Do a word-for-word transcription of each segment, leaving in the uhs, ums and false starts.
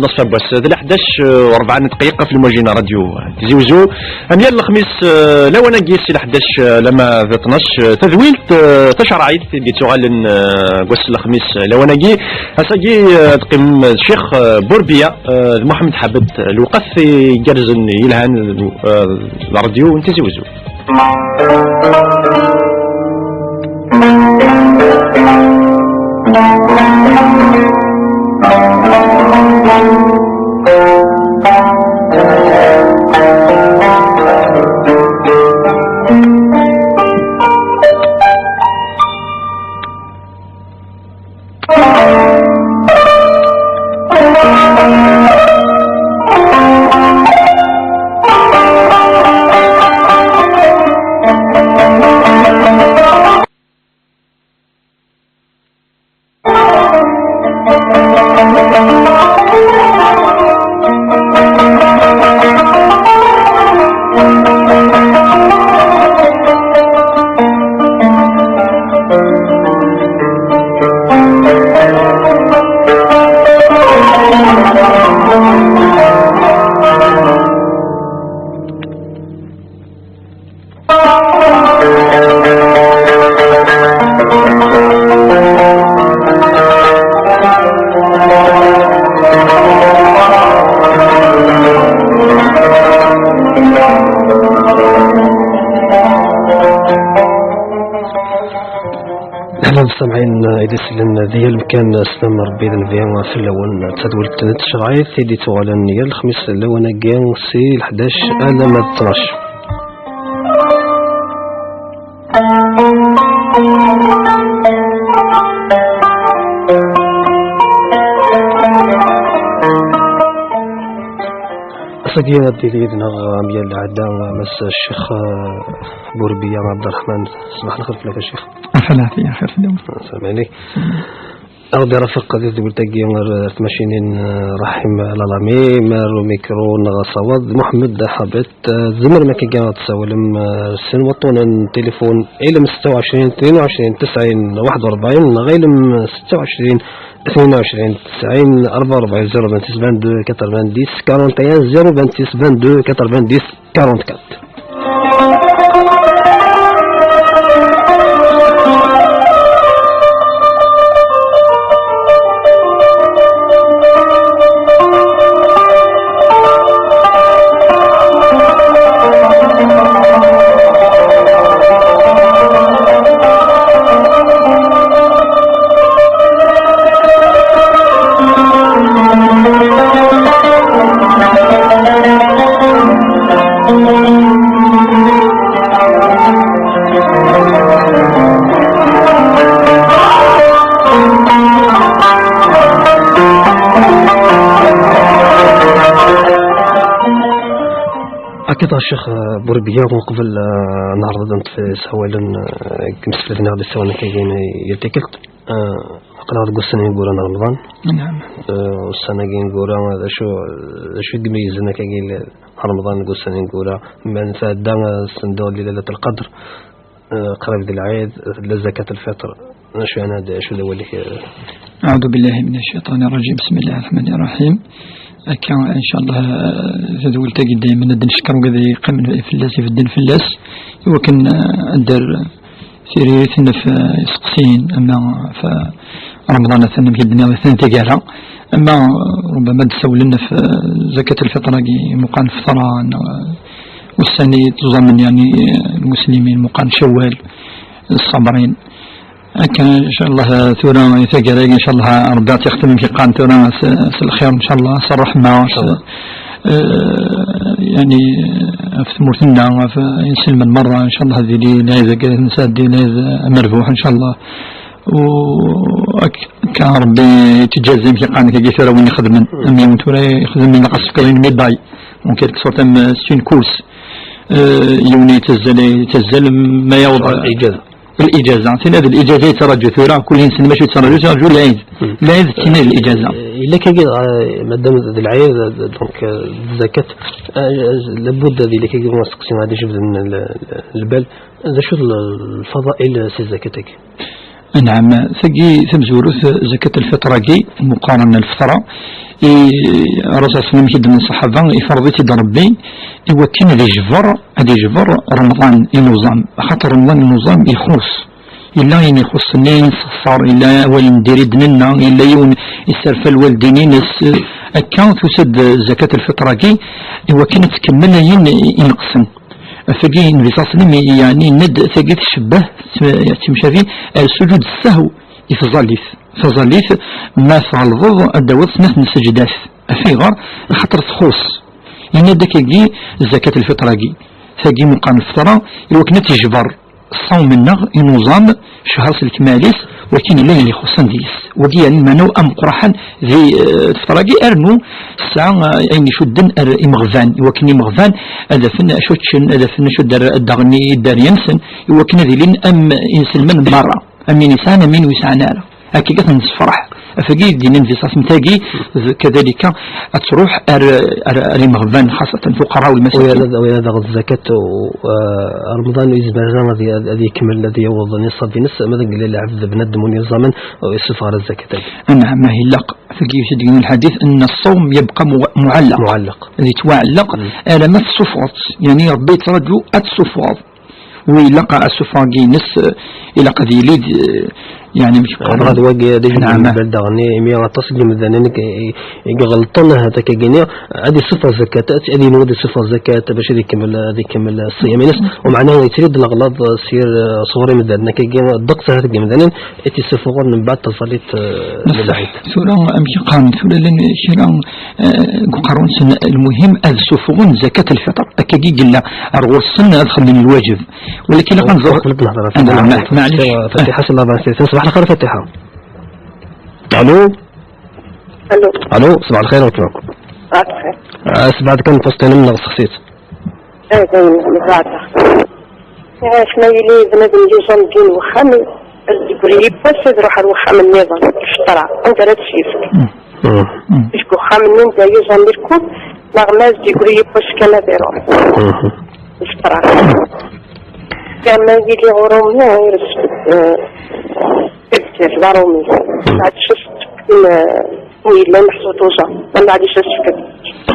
Neṣfa n wass d leḥdac, eh, u rebɛa n dqayeq ɣef lmujin n radyu Tizi Wezzu. Am yal lexmis, eh, lawan-agi si leḥdac, eh, lama d tnac, eh, tadwilt, eh, tacerɛit i d-ittuɣalen, eh, deg wass n lexmis, eh, lawan-agi. Ass-agi, eh, ad teqqim, eh, d Ccix, eh, Burbiya, eh, d Muḥemmed Ḥabed, eh, lewqat igerrzen yelhan, eh, d radyu n Tizi Wezzu. Ahlan mustamiɛin, i d-isellen di yal mkan, sslam n Rebbi d nnbi fell-awen. D tadwilt n tcerɛit i d-ittuɣalen yal lexmis lawan-agi si leḥdac alamma d tnac. Ass-agi ad d-yili yid-neɣ am yal lɛada Mass Ccix, eh, Burbiya Ɛebderreḥman. Ṣbaḥ lxir fell-ak a Ccix. Ɣef lɛafiya, xir fell-awen. Slam ɛlik. Ad ɣ-d-irafeq di tewwelt-agi ar tmacinin, eh, Raḥim Lalami, mar umikru neɣ asawaḍ d Muḥemmed Ḥabet. Eh, tzemrem akkagi ad tsawlem, eh, s sin waṭṭunen n tilifun, ilem setta u ɛecrin, tnin u ɛecrin, tesɛin, waḥed u rebɛin, neɣ ilem setta u ɛecrin, tnin u ɛecrin, tesɛin, rebɛa u rebɛin, zéro vingt-six vingt-deux quatre-vingt-dix quarante et un, zéro vingt-six vingt-deux quatre-vingt-dix quarante-quatre. Akka d Ccix, eh, Burbiya, uqbel, eh, neɛreḍ ad nṭef isawalen, eh, deg yimsefliden i ɣ-d-isawalen akka-agi yal tikkelt. Eh, aql-aɣ deg ussan ineggura n Remḍan. Naɛam. Eh, ussan-agi ineggura, d acu, d acu i imeyyzen akkagi l-, Remḍan deg ussan ineggura? Ma netɛedda, eh, s-, senduɣ di Lailat Lqadr, eh, qrib d lɛid, tella zakat lfiṭr. D acu yeɛna, d acu d awal-ik, eh? أعوذ بالله من الشيطان الرجيم. بسم الله الرحمن الرحيم. Akka, ncallah, eh, tadwilt-agi daymen ad d-neckeṛ wid yeqqimen fell-as, ibedden fell-as, i wakken, eh, ad d-terr tiririt ɣef, eh, iseqsiyen, ama ɣef Remḍan atan, amek i d-nniɣ, atan taggara, ama, eh, rubbama ad d-sawlen ɣef, eh, zakat lfiṭr-agi, meqqar lfeṭra, neɣ, eh, ussan i ttẓamen, yeɛni, eh, lmuslimin, meqqar Cawwal, ṣṣabrin. Akka, ncallah, tura i taggara-agi, ncallah, Rebbi ad tt-yextem amek i qqaren tura, s, s lxir, ncallah, s ṛṛeḥma, s, eh, yeɛni, ɣef tmurt-nneɣ, ɣef inselmen merra, ncallah, ad yili lɛid-agi, ad nesɛeddi lɛid amerbuḥ, ncallah. U ak-, akka Rebbi yettjazi amek i qqaren, akkagi tura win ixedmen. Am yiwen tura ixedmen, ilaq ad s-tefkeḍ une médaille. En quelque sorte, am, c'est une course. Eh, yiwen yettazzal, yettazzal ma yaweḍ. Iǧaz. Lijaza, tin ad lijaza yettraǧu tura, kul insan mačči yettraǧu, yettraǧu lɛid. Hmm. Lɛid d tin ad lijaza. Eh, yella kagi, eh, madam d lɛid, eh, donc, eh, d zakat, eh, labud ad yili kagi usteqsi ad ijebden l-, l-, lbal, d acu l-, lfadail si zakat-agi? Anɛam, tagi tamezwarut, zakat lfiṭr-agi, meqqaren lfeṭra, i Rasul sallam i d-nnan ṣṣaḥaba, iferḍ-itt-id Ṛebbi i wakken ad ijber, ad ijber Remḍan inuẓam, axaṭer Remḍan inuẓam ixuṣ. Yella ayen ixuṣṣen i nṣeffer, yella awal n diri d-nenna, yella yiwen isserfa lwaldin-ines, akka tusa-d zakat lfiṭr-agi i wakken ad tkemmel ayen ineqsen. Afagi Nnbi ṣṣaḥ sallam, yeɛni yenna-d tagi tcebbeh, t-, temcabi ar sujud ssahw i tẓallit. Taẓallit, ma tɣelḍeḍ, ad d-tawiḍ snat n sejdat. Af ayɣer? Axaṭer txuṣ. Yenna-d akkagi zakat lfiṭr-agi. Tagi meqqar lfeṭra, i wakken ad tejber ṣṣawm-nneɣ inuẓam, ccher s lekmal-is, wakin yella ayen ixuṣṣen deg-s. Wagi yeɛni lmeɛna ameqqraḥan di, eh, lfeṭra-agi, arnu tesɛa, eh, ayen icudden ar imeɣban, i wakken imeɣban ad afen acu ččen, ad afen acu d-, ad d-aɣen i dderya-nsen, i wakken ad ilin am inselmen merra, am win yesɛan, am win ur yesɛan ara. Akka i ten-nessefraḥ. Afagi i d-yennan di ṣṣaḥ tagi, d-, kadalika ad truḥ ar, ar, ar imeɣban, xaṣṣatan fuqara u lmasakin. Wala, wala daɣ zakat u, eh, Remḍan ur yezmir ara ad, ad, ad ikemmel, ad yaweḍ niṣab-ines, ma d lɛebd bnadem ur yuẓamen, ur yessufeɣ ara zakat-agi. Anɛam, ma ilaq, tagi yused deg lḥadit, أن الصوم يبقى مو-، معلق. Muɛelleq. Ad yettwaɛelleq, alamma tessufɣeḍ-t. Yeɛni Ṛebbi yettraǧu ad tessufɣeḍ. U ilaq asufeɣ-agi-ines, eh, ilaq ad yili d, eh, yeɛni, amek yeqqaren? Dɣa d wagi, d acu i d-nbal daɣen, imi aṭas n yimdanen i, i, i iɣelṭen, ahat akka-gini, ad isuffeɣ zakat, ad, ad yenwa ad isuffeɣ zakat, bac ad ikemmel, ad ikemmel ṣṣyam-ines. Umeɛna yettili-d leɣlaḍ, eh, s yir, eh, sɣur imdanen, akkagi, ddeqs ahat n yimdanen i t-isuffɣen mbeɛd taẓallit, eh, n lɛid. Tura, amek i qqaren, tura llan kra, eh, deg uqerru-nsen, lmuhim ad suffɣen zakat lfiṭr. Akkagi i yella ar ɣur-sen ad xedmen lwaǧeb. Walakin ilaq ad nẓer. Qbel ad nehder, ah, ma-, maɛlic. Fatiḥa, ṣṣbeḥ lxir a Fatiḥa. Alo? Alo. Alo, ṣṣbeḥ lxir a weltma. Ṣṣbeḥ lxir. Ah, sebɛed kan n tfuṣtin neɣ sexsit. Eh, dayen, mbeɛd. Iɣef ma yili bnadem yuẓam din wexxam, ad d-yegri yiwwas ad iruḥ ar wexxam nniḍen, ifeṭṭer, anda ara tt-yefk? Deg wexxam-nni anda yuẓam irkub, neɣ ma ad d-yegri yiwwas kan ad iruḥ? Ifeṭṭer. Yerna yili uṛumi, ur s-, eh, tebdir d aṛumi. Maɛlic, eh, ur yellan meḥsub uẓam. Maɛlic, ad s-fken.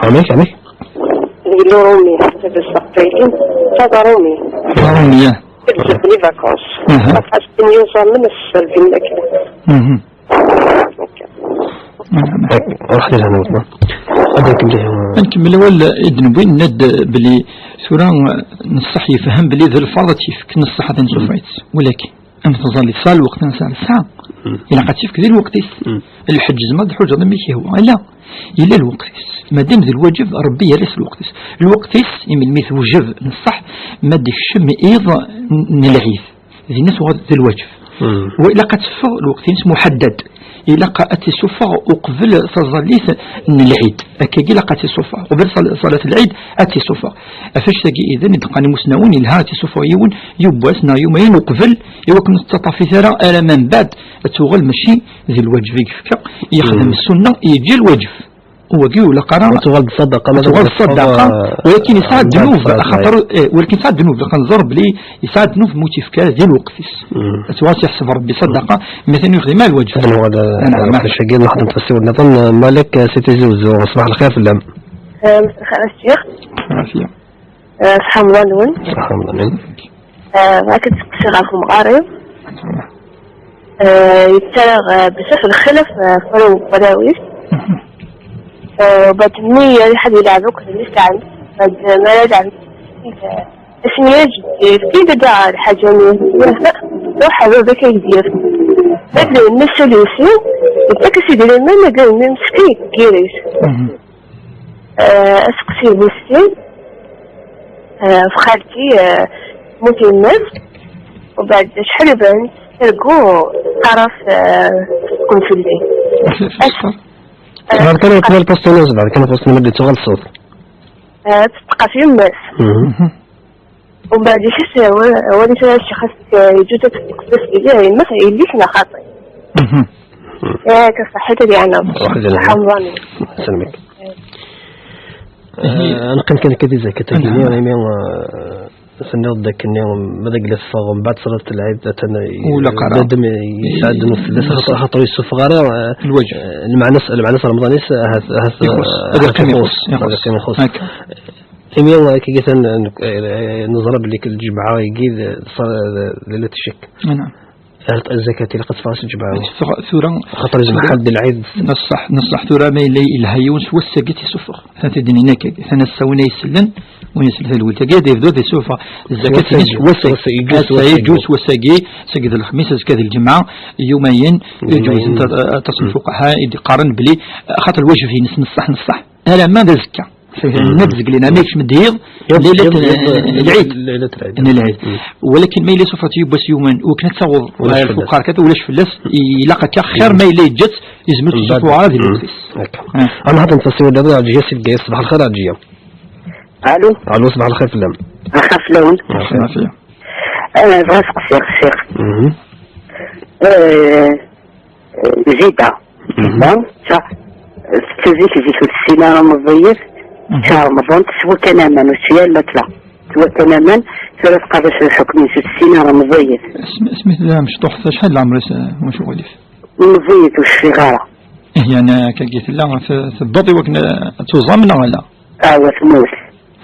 Amek, amek? Yella uṛumi, d aqbayli, d aṛumi. Aṛumi, ya. Tebdir d les vacances. Aha. Aṭas n yuẓamen ad sserbin akk. Mhm. Ruḥ di lehna, weltma. Ad nkemmel. Ad nkemmel awal i d-newwi, nenna-d belli tura, eh, n ṣṣeḥ yefhem belli d lferḍ ad tt-yefk, n ṣṣeḥ ad nsuffeɣ-itt. Walakin, am tẓallit, tesɛa lweqt, nesɛa lesɛa. Ilaq ad tt-yefk di lweqt-is. Lḥeǧǧ tzemreḍ ad tḥuǧǧeḍ amek yehwa. Ala, yella lweqt-is. Madam d lwaǧeb, Ṛebbi yerra-s lweqt-is. Lweqt-is, imi mi tewjeb n ṣṣeḥ, ma d-ikcem iḍ n, n lɛid. Dinna tuɣal d lwaǧeb. Wa ilaq ad teffeɣ lweqt-ines muḥaddad. Ilaq ad tt-isuffeɣ uqbel taẓallit n lɛid. Akkagi ilaq ad tt-isuffeɣ. Uqbel ṣal-, ṣalat lɛid ad tt-isuffeɣ. Ɣef wannect-agi idan i d-qqaren imusnawen, yelha ad tt-isuffeɣ yiwen, yiwwas neɣ yumayen uqbel, i wakken ur tettaṭṭafit ara, ara ma mbeɛd ad tuɣal mačči d lwaǧeb i yefka, yexdem ssunna, yeǧǧa lwaǧeb. Wagi ur ilaq ara. Ad tuɣal d ṣṣadaqa, ma tuɣal d ṣṣadaqa, eh, walakin yesɛa ddnub, axaṭer, eh, walakin yesɛa ddnub, ilaq ad nẓer belli yesɛa ddnub mi ur tt-yefki ara di lweqt-is. Ad tuɣal yeḥseb Ṛebbi ṣṣadaqa, mi ten-yexdem ar lwaǧeb. Ad nuɣal, eh, ɣef wannect-agi, ad nexdem tasiwelt nniḍen, eh, Malek, eh, si Tizi Uzzu, ṣṣbeḥ lxir fell-am. Eh, messelxir a Ccix. Ɛafiya. Eh, ṣṣeḥ Remḍan-nwen. Ṣṣeḥ Remḍan-nwen. Eh, bɣiɣ ad d-steqsiɣ ɣef umɣar-iw. Eh, yettarra, eh, bezzaf lxilaf, eh, ɣef warraw-, warraw-is. Eh, ubaɛd mi yella ḥedd yelɛeb akk d mmi-s n ɛemmi-s, ubaɛd mi ara yelɛeb, eh, asmi ara yefk-d lḥaǧa-nni, ruḥ a baba-k ad ak-d-yefk. Ma d mmi-s ad yessin, yettak-as idrimen, ma d mmi-s ad yeggar-it. Eh, aseqsi wis sin, eh, ɣef xalti, eh, temmut yemma-s, ubeɛd acḥal iban tergu, teqqar-as, eh, tqum fell-i. Ɣer kan yeṭṭef lpasṭi-nni, zbeɛd kan lpasṭi-nni ma d-yettuɣal ṣṣut. Eh, teṭṭeq ɣef yemma-s. Umbeɛd, iḥess awal, awal i tura ccix, as-, yeǧǧa-d ad teṭṭeq fell-as, yelli, yemma-s, yelli-k neɣ xaṭi? Mhm. Yak, ṣaḥḥit ad yeɛnam. Ṣaḥḥit ad yeɛnam. Ḥamḍan. Sselmek. Eh, neqqim kan akka di zakat-agi-nni, imi, eh, Tenniḍ-d akken ma d agla teffeɣ, mbeɛd ṣalat lɛid, atan Ur ilaq ara. Bnadem yesɛedden fell-as, Yes. xaṭer, xaṭer ur yessufeɣ ara, eh, Lwajeb. eh, lmeɛna-s, lmeɛna-s Remḍan-is, ahat, ahat, Ixuṣ. eh, Ad ahat yeqqim ixuṣ. ixuṣ. Ad Ixuṣ. yeqqim ixuṣ. Akka. Imi akka kan, eh, neẓra belli lǧemɛa-agi d, d, d, d lailat ccekk. Naam. Ahat zzakat ilaq ad teffeɣ s lǧemɛa. Ad teffeɣ tura. Xaṭer yezmer ḥedd lɛid. Neṣṣeḥ, neṣṣeḥ tura ma yella yelha yiwen s wass-agi ad t-issufeɣ. Atan ad d-inin akka, atan ass-a win ay isellen, win isellen tadwilt-agi, ad yebdu ad issufeɣ zzakat-ines s wass-agi. Ass-a yeǧǧu s wass-agi, seg d lexmis, azekka d lǧemɛa, yumayen, yeǧǧu-asen aṭas n lfuqaha i d-iqqaren belli, xaṭer lwajeb-ines neṣṣeḥ, neṣṣeḥ. Alamma d azekka. Nna d zeglin, ama yekcem-d yiḍ, Yiḍ, lailat, yiḍ, yiḍ, eh, lɛid. Lailat lɛid. N lɛid. Walakin ma yella suffɣet yiwwas yuman, u akken ad taweḍ ɣer lfuqar, kata ulac fell-as, ilaq akka xir ma yella yeǧǧa-tt, yezmer ad tt-isuffeɣ ara di lweqt-is. Akka. Ah. Ana ḥaḍen tasiwel-nniḍen Ɛelǧiya si Bgayet. Ṣbeḥ lxir Ɛelǧiya. Alo. Alo, ṣbeḥ lxir fell-am. Axaf fell-awen. Axaf. Eh, bɣiɣ ad sqsiɣ, ssix. Mhm. Eh, Zida. Mhm. Bon, ça, c'est zik, zik, ur tessin ara meẓẓiyet, Mhm. Car Ramadan, teswa kan aman, ur teswi ara lmakla. Teswa kan aman, tura tqabac lḥukm-is, ur tessin ara meẓẓiyet. Isem-, isem-is la mecṭuḥt, acḥal leɛmer-is, eh, wacu ɣilif? Meẓẓiyet, ur tecfiɣ ara. Eh, yeɛni, akkagi tella, t-, tewweḍ i wakken, eh, ad tuẓam neɣ ala? Awa, temmut.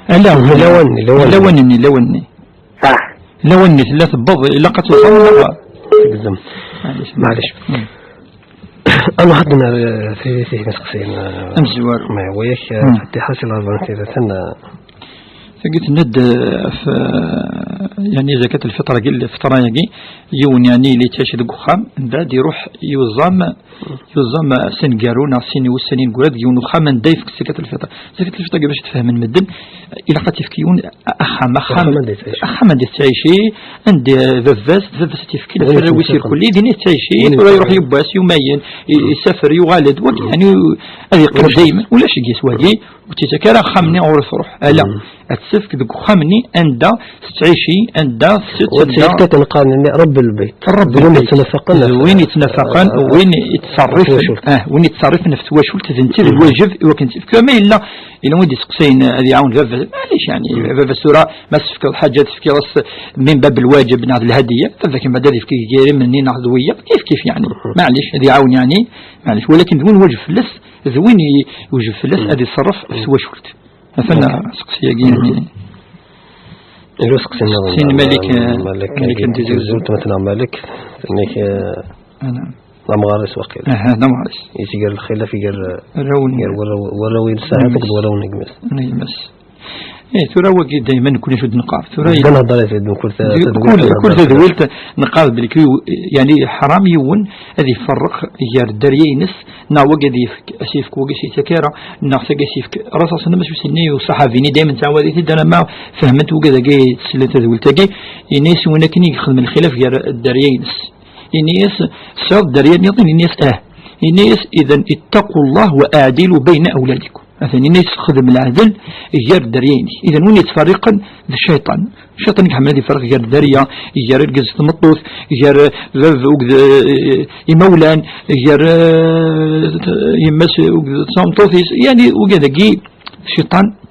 Ala, lawan-nni, lawan-nni. Lawan-nni, lawan-nni. Ah. Lawan-nni tella tewweḍ, ilaq ad tuẓam neɣ? Tegzem. Maɛlic. Maɛlic. Hmm. Ana ḥaḍen ar, eh, tiri, tiri, ma seqsiyen, eh, Amezwaru. Ma, wa yak, eh, Hmm. Fatiḥa si laẓan tira-ten, eh. Tagi tenna-d, eh, f-, yani, zakat lfitra-agi, lfitra-agi, yiwen, yani, yella yettɛici deg uxxam, mbeɛd iruḥ yuẓam, yuẓam, eh, s aneggaru neɣ sin iwussan ineggura deg yiwen uxxam anda yefk zakat lfitra. Zakat lfitra-agi, bac ad t-fehmen medden, ilaq ad t-yefk yiwen axxam, axxam, Axxam anda yettɛici. Axxam anda yettɛici, anda baba-s, baba-s ad t-yefk i arraw-is irkelli, din yettɛici, tura iruḥ yiwwas, yumayen, i-, isafer, yuɣal-d, wagi, yani, ad yeqqim dayma, ulac deg-s wagi, ur tt-yettak ara axxam-nni ɣur-s truḥ. Ala, ad tt-tefk deg uxxam-nni anda tettɛici, anda tsett, anda tettɛici, qqaren-nni Rabb lbayt. Rabb lbayt. D win yettnafaqen. D win yettnafaqen, ah, win yettṣerrifen, ah, win yettṣerrifen ɣef twacult, d netta i d lwajeb i wakken tt-tefk. Ma yella, yella win d-iseqsayen ad iɛawen baba, maɛlic, yani, baba-s tura, ma tefkeḍ ḥaǧa, tefkiḍ-as min bab lwajeb neɣ d lhadiya, ad akken bada ad yefk igirem-nni neɣ d wiyaḍ, kif kif, yani. Maɛlic, ad iɛawen, yani, maɛlic. Walakin d win wajeb fell-as, d win i-, wajeb fell-as ad iṣerref ɣef twacult. Atan seqsi-agi, yani. Ila seqsi nniḍen. Seqsi n Malik, eh, Malik, Malik n Tizi Uzzu. Tizi Uzzu, weltma-tneɣ Malik, tenna-k, eh, d amɣar-is waqila. Aha, d amɣar-is. Yettger lxilaf gar, gar warraw, warraw-ines ahat akked warraw n gma-s. N gma-s. Eh, tura wagi dayma nekkni acu d-neqqar. Tura d-, nehder-it-id mkul ta-, deg tadwilt, kul, kul tadwilt neqqar belli, yani, ḥram yiwen ad iferreq gar dderya-ines, neɣ wagi ad yefk, ad s-yefk wagi s-yettak ara, neɣ tagi s-yefk. Rasul sallam, acu s-yenna i uṣaḥabi-nni, dayma nettɛawad-it-id, alamma fehment wagi dagi, tesla tadwilt-agi, yenna-yas i win akken i ixedmen lxilaf gar dderya-ines. Yenna-yas, tesɛiḍ dderya nniḍen? Yenna-yas, ah. Yenna-yas, idan ittaqu Allah wa aɛdilu bayna awladikum. Atan yenna-yas, xdem leɛdel gar dderya-inek. Idan win yettferriqen d cciṭan. Cciṭan i iḥemmel ad iferreq gar dderya, gar argaz d tmeṭṭut, gar bab akked, eh, imawlan, gar, eh, yemma-s akked tmeṭṭut-is, yani, wagi dagi cciṭan.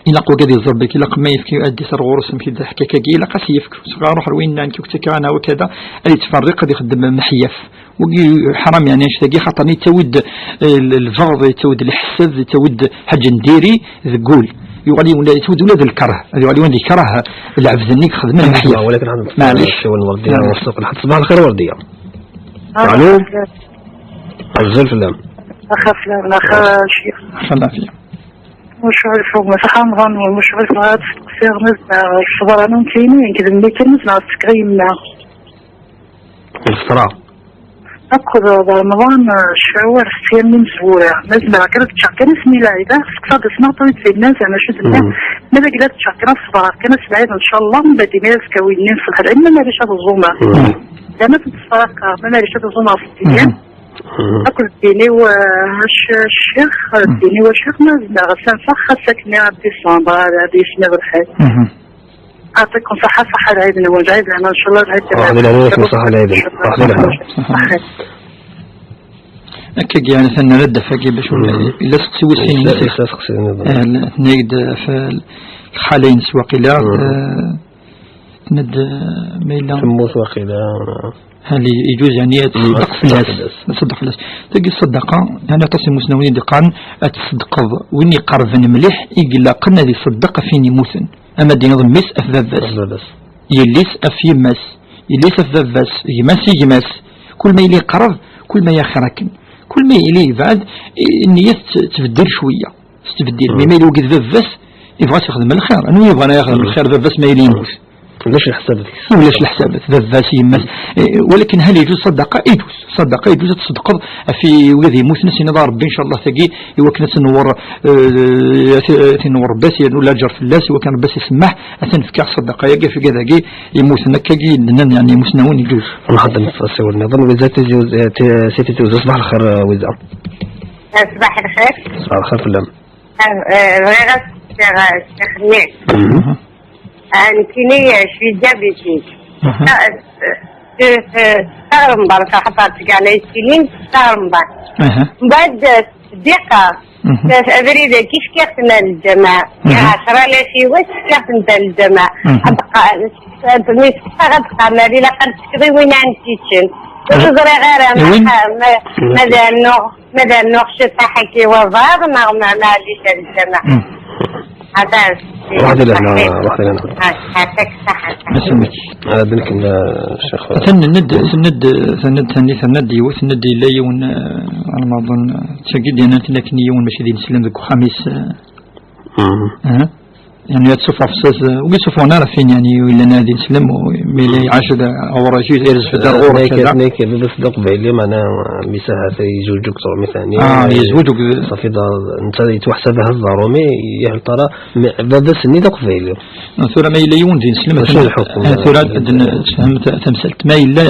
Ilaq wagi ad iẓer belli ilaq ma yefk ad d-iser ɣur-s, amek i d-ḥkak-agi, ilaq ad s-yefk, s ɣer ruḥ ar winna, nekk ur k-ttakkeɣ ana wakada, ad yettferriq, ad ixeddem meḥyaf. Wagi ḥram, yani, annect-agi, xaṭer yettawi-d, eh, l-, lbeɣḍ, yettawi-d leḥsed, yettawi-d ḥaǧa n diri deg wul. Yuɣal yiwen, yettawi-d ula d lkerh. Ad yuɣal yiwen ad yekreh lɛebd-nni i ixedmen meḥyaf. Walakin ḥaḍen. Maɛlic. Ṣṣbeḥ lxir Werdiya. Alo. Azul fell-am. Axaf fell-am, axa ccix. Axa lɛafiya. Ur cɣil fuk, ma saḥa Remḍan, ur cɣil fuk, ad testeqsiḍ, ma zmeɣ ṣṣber-anu nekkini, nekk d mmi kan, ma zmeɣ ad ttekkeɣ i yemma. Lfeṭra. Akked Remḍan, ccawar s yam imezwura. Ma zemreɣ kan ad ččeɣ kan asmi lɛid, teqsaḍ asma ṭwit dinna, zeɛma acu d-nna. Ma d agla ad ččeɣ kan, ad ṣebreɣ kan ass lɛid, ncallah, mbeɛd imi azekka winni n ṣṣbeḥ, ma maɛlic ad ẓumeɣ. Zeɛma ad tt-sferqeɣ, ma maɛlic ad ẓumeɣ s ddin. Akked ddin-iw, eh, ccix, ddin-iw a ccix, ma zemreɣ ad s-anfeɣ, xas akken ar décembre, ar, ar yismiḍ lḥal. Aɛṭikum ṣaḥḥa, ṣaḥḥa lɛid-nwen, lɛid lehna, ncallah lɛid. Ṛuḥ di lehna, ṣaḥḥa lɛid. Ṛuḥ di lehna. Akka, yani, atan nerra ddaf-agi bac ur, illa seqsi wis sin. Illa seqsi nniḍen. Eh, tenna-yak-d ɣef lxala-ines waqila, eh, Ned, ma yella temmut waqila. Hali, iǧuz, yani, ad tṣeddeq fell-as. Ad tṣeddeq fell-as. Tagi ṣṣadaqa, yani, aṭas n imusnawen i d-iqqaren ad tṣeddqeḍ win iqerben mliḥ, i ilaqen ad iṣeddeq ɣef win yemmuten. Ama d-tiniḍ mmi-s ɣef baba-s. Ɣef baba-s. Yelli-s ɣef yemma-s. Yelli-s ɣef baba-s. Gma-s i gma-s. Kul ma yella iqerreb, kul ma yaxir akken. Kul ma yella yebɛed, i-, nniya tt-, tbeddel cwiya. Tettbeddil. Mi ma yella wagi d baba-s, yebɣa ad t-yexdem lxir. Anwa yebɣan ad yaxdem lxir baba-s ma yella yemmut? Ulac leḥsabat. Ulac leḥsabat. Baba-s, yemma-s. Eh, walakin hal yeǧuz ṣṣadaqa? Yeǧuz. Ṣṣadaqa yeǧuz ad tṣeddqeḍ ɣef wigad yemmuten, ad s-tiniḍ a Rebbi, ncallah, tagi, i wakken ad tenwer, eh, ad t-, ad tenwer Rebbi, ad yernu laǧer fell-as, i wakken Rebbi ad s-isemmeḥ, ad ten-fkeɣ ṣṣadaqa-yagi ɣef wigad-agi yemmuten. Akkagi i d-nnan, yani, imusnawen, yeǧuz. Nxeddem asiwel nniḍen, wizar tizi-, eh, ti-, si Tizi Uzzu, ṣbaḥ lxir, eh, wizar. Eh, ṣbaḥ lxir. Ṣbaḥ lxir fell-am. Eh, eh, bɣiɣ ad sqsiɣ, eh, ccix-nni. Mhm. Ah, nekkini, eh, je suis diabétique. Mhm. Ah, eh, eh, eh, ttaɣ Remḍan, axaṭer ttgeɣ la insuline, ttaɣ Remḍan. Aha. Mbeɛd, eh, ṣeddiqeɣ. Mhm. Eh, abrid-agi fkiɣ-ten ar lǧameɛ. Mhm. Ɛecra alaf yiwet fkiɣ-ten ar lǧameɛ. Mhm. Ad qa-, ad, mi fkiɣ ad qqaren ar ilaq ad tefkeḍ i win ara tt-iččen. Ur ẓriɣ ara ma, ma, ma d rnuɣ. Ma d rnuɣ ciṭaḥ akka i waẓar, neɣ ma, ma ɛli d lǧameɛ. Hmm. Hada. Ruḥ di lehna, ruḥ di lehna. Ah, yeɛṭik ṣṣeḥḥa. Ass-nnek. Ah, d nekk, ah, Ccix. Atan ned, ned, ned, ned, ned, yiwet, ned yella yiwen, ah, almaḍen, ah, d tagi d-yennan tin akken yiwen mačči d ineslem deg uxxam-is, ah. Hmm. Ah. Yani, ad tsuffeɣ fell-as, ur yi-suffɣen ara ɣef win, yani, yellan ad ineslem, u mi yella iɛac d awraǧ, irez fell-as ar ɣur-k, nekk, kada. Nekk, baba-s d aqbayli, meɛna, mmi-s ahat yezweǧ akked Ṛumi tani. Ah, yezweǧ akked. Ṣafi, da, netta yettwaḥsab ahat d Aṛumi, yah tara, mi, baba-s-nni d aqbayli. Ah, tura ma yella yiwen d ineslem, mačči d lḥukm, ah, tura ad nefhem ta-, tamsalt. Ma yella,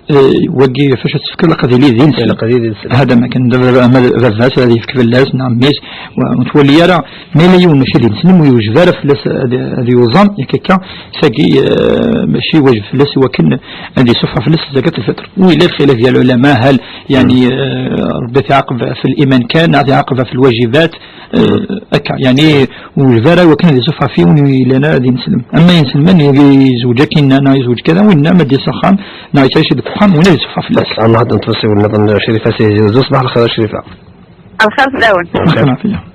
eh, wagi, fac ad tefkeḍ, ilaq ad yili d ineslem. Ilaq ad yili d ineslem. Hada ma kan, d baba-, ama d baba-s ad yefk fell-as, neɣ mmi-s, wa-, ur nettwali ara. Ma yella yiwen mačči d ineslem, ur yewjeb ara fell-as ad, ad yuẓam, yak akka, tagi, eh, mačči wajeb fell-as i wakken ad isuffeɣ fell-as zakat lfitr. U yella lxilaf deg lɛulama, hal, yani, eh, Rebbi ad t-iɛaqeb ɣef liman kan, neɣ ad t-iɛaqeb ɣef lwajibat, eh, akka, yani, ur yewjeb ara i wakken ad isuffeɣ ɣef yiwen ur yellan ara d ineslem. Ama ineslmen, yezweǧ akkin, neɣ yezweǧ kada, winna ma d-yas axxam, neɣ yettɛici deg uxxam, winna ad isuffeɣ fell-as. Nehder n tfasiwin nniḍen, Crifa si Tizi Uzzu, ṣbaḥ lxir a Crifa. Lxir fell-awen. Lxir fell-awen.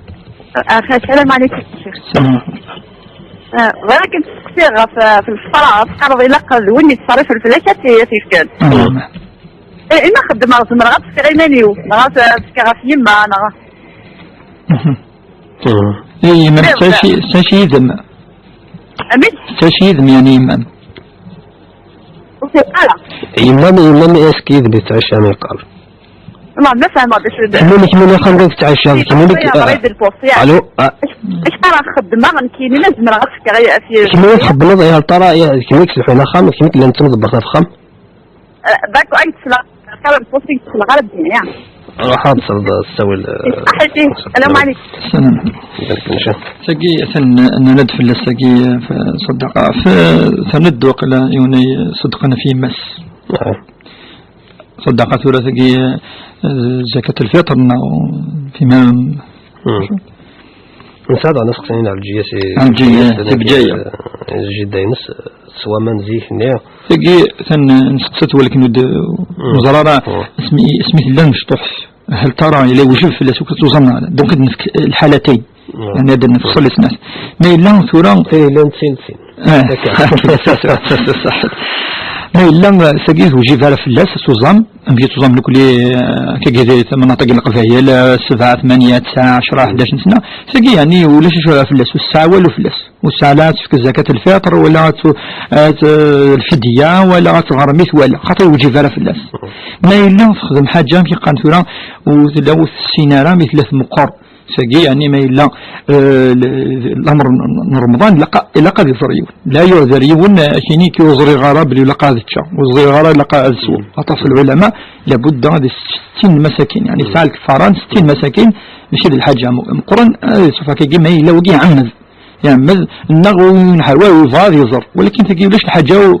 Ah, salam ɛlikum, Ccix. Salam. Ah, bɣiɣ ad k-steqsiɣ ɣef, ah, ɣef lfeṭra, teqqareḍ ilaq d win yettṣerrifen fell-ak ad t-, ad t-yefken. Ah. Eh, imi xeddmeɣ, zemreɣ ad fkeɣ iman-iw, neɣ ad, ad fkeɣ ɣef yemma, neɣ? Mhm. Mhm. Eh, yemma, tettɛic, tettɛic yid-m? Amek? Tettɛic yid-m, yani, yemma-m? Ur fhimeɣ ara. Yemma-m, yemma-m, est-ce que yid-m yettɛic, yani, yeqqar? Wallah, ma fehmeɣ d acu d. Kemmini, kemmini, axxam deg tettɛici, kemmini. Alo, ah. Acu, acu ara xeddmeɣ, nekkini, ma zemreɣ ad fkeɣ i, i, kemmini txeddmeḍ, ya tara, ya, kemmini yettselḥun axxam, kemmini llan ttmeḍebbert ɣef axxam? Eh, d'accord, ay tesla, xir n posting tesla ɣer ddin, ya. Ruḥ ad tesleḍ ssawel, eh, salam ɛlikum. Salam. Tagi, atan, nnan-d fell-as tagi, f-, ṣṣadaqa, f-, terned waqila yiwen ay ṣeddqen ɣef yemma-s. Ah. Ṣṣadaqa tura tagi, eh, zakat lfitr neɣ fi ma. Hmm. Nesɛa daɣen aseqsi n Ɛelǧiya si, Ɛelǧiya, si Bgayet. Eh, jidda-ines, eh, s waman zik-nni. Tagi, tan, nseqsat walakin ur d-, hmm, neẓra ara, hmm, asmi, asmi tella mecṭuḥt. Hal tara ila yewjeb fell-as akk ad tuẓam neɣ ala? Donc, ad nefk lḥalatayn. Hmm. Yani, ad nefṣel i snat. Ma yella tura. Tin yellan d tin d tin. Ah. Ṣaḥḥit. Ma yella, eh, tagi ur tewjib ara fell-as ad tuẓam, amek i tuẓam nekni, eh, akka di tmanaṭiq n Leqbayel, eh, sebɛa, tmanya, tesɛa, ɛecra, ḥdac n sna. Tagi, yani, ulac acu ara fell-as, ur tesɛa walu fell-as. Ur tesɛa la ad tefk zakat lfitr, wala ad tu-, ad, eh, lfidya, wala ad tɣermit, wala. Xaṭer ur yewjib ara fell-as. Ma yella texdem ḥaǧa, amek i qqaren tura, ur tella ur tessin ara, mi tella tmeqqer. Tagi, yani, ma yella, eh, l-, lamer n, n Remḍan, ilaq, ilaq ad iẓer yiwen. La yuɛder yiwen, eh, akini ki ur ẓriɣ ara belli ilaq ad ččeɣ, ur ẓriɣ ara ilaq ad sweɣ. Aṭas n lɛulama, labudda ad sittin masakin, yani, yesɛa lkefara n sittin masakin, mačči d lḥaǧa mu-, meqqren, ad isuffeɣ akkagi, ma yella wagi iɛemmed. Iɛemmed, neɣ ur yenḥa walu, yebɣa ad iẓer. Walakin tagi ulac lḥaǧa u-,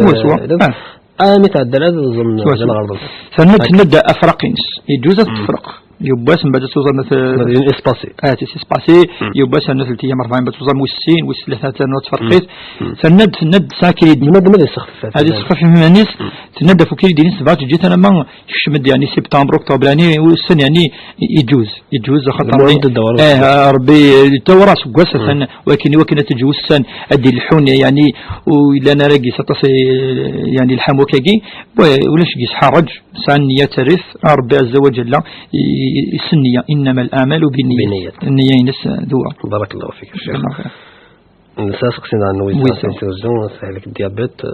Swaswa. Ah. Ami tɛedda ad ẓem. Swaswa. Tenna-d, tenna-d afraq-ines. Yeǧǧuz ad tefreq. Yiwwas mbaɛd ad tuẓam. Ad yili espacé. Ah, c'est espacé. Yiwwas ad naf ltiyam rebɛin mbaɛd tuẓam wis sin, wis tlata ad ternu ad tferqit. Tenna-d, tenna-d tesɛa crédit. Ad yessexfef iman-is. Tenna-d ɣef ukridi-ines tebɣa teǧǧi-t alamma kecmen-d, yeɛni, septembre, octobre, yeɛni ussan, yeɛni, yeǧǧuz, yeǧǧuz, axaṭer Rebbi, eh, Rebbi, tawra seg wass atan, wakin, wakin ad teǧǧ ussan ad d-ilḥun, yeɛni, u yellan ara gis aṭas, eh, yeɛni, lḥam wakagi, wa-, ulac gis ḥaṛej. Sɛan nniya, territ, Ṛebbi Ɛezza wa Ǧalla i-, i-, issenniya, إنما الأعمال بالنيات. Binniyat. Nniya-ines d wa. Barakallahu fik, a Ccix. Barakallahu fik. Nesɛa aseqsi daɣen n Wisa. Wisa. Tiwezzu, tehlek diabète.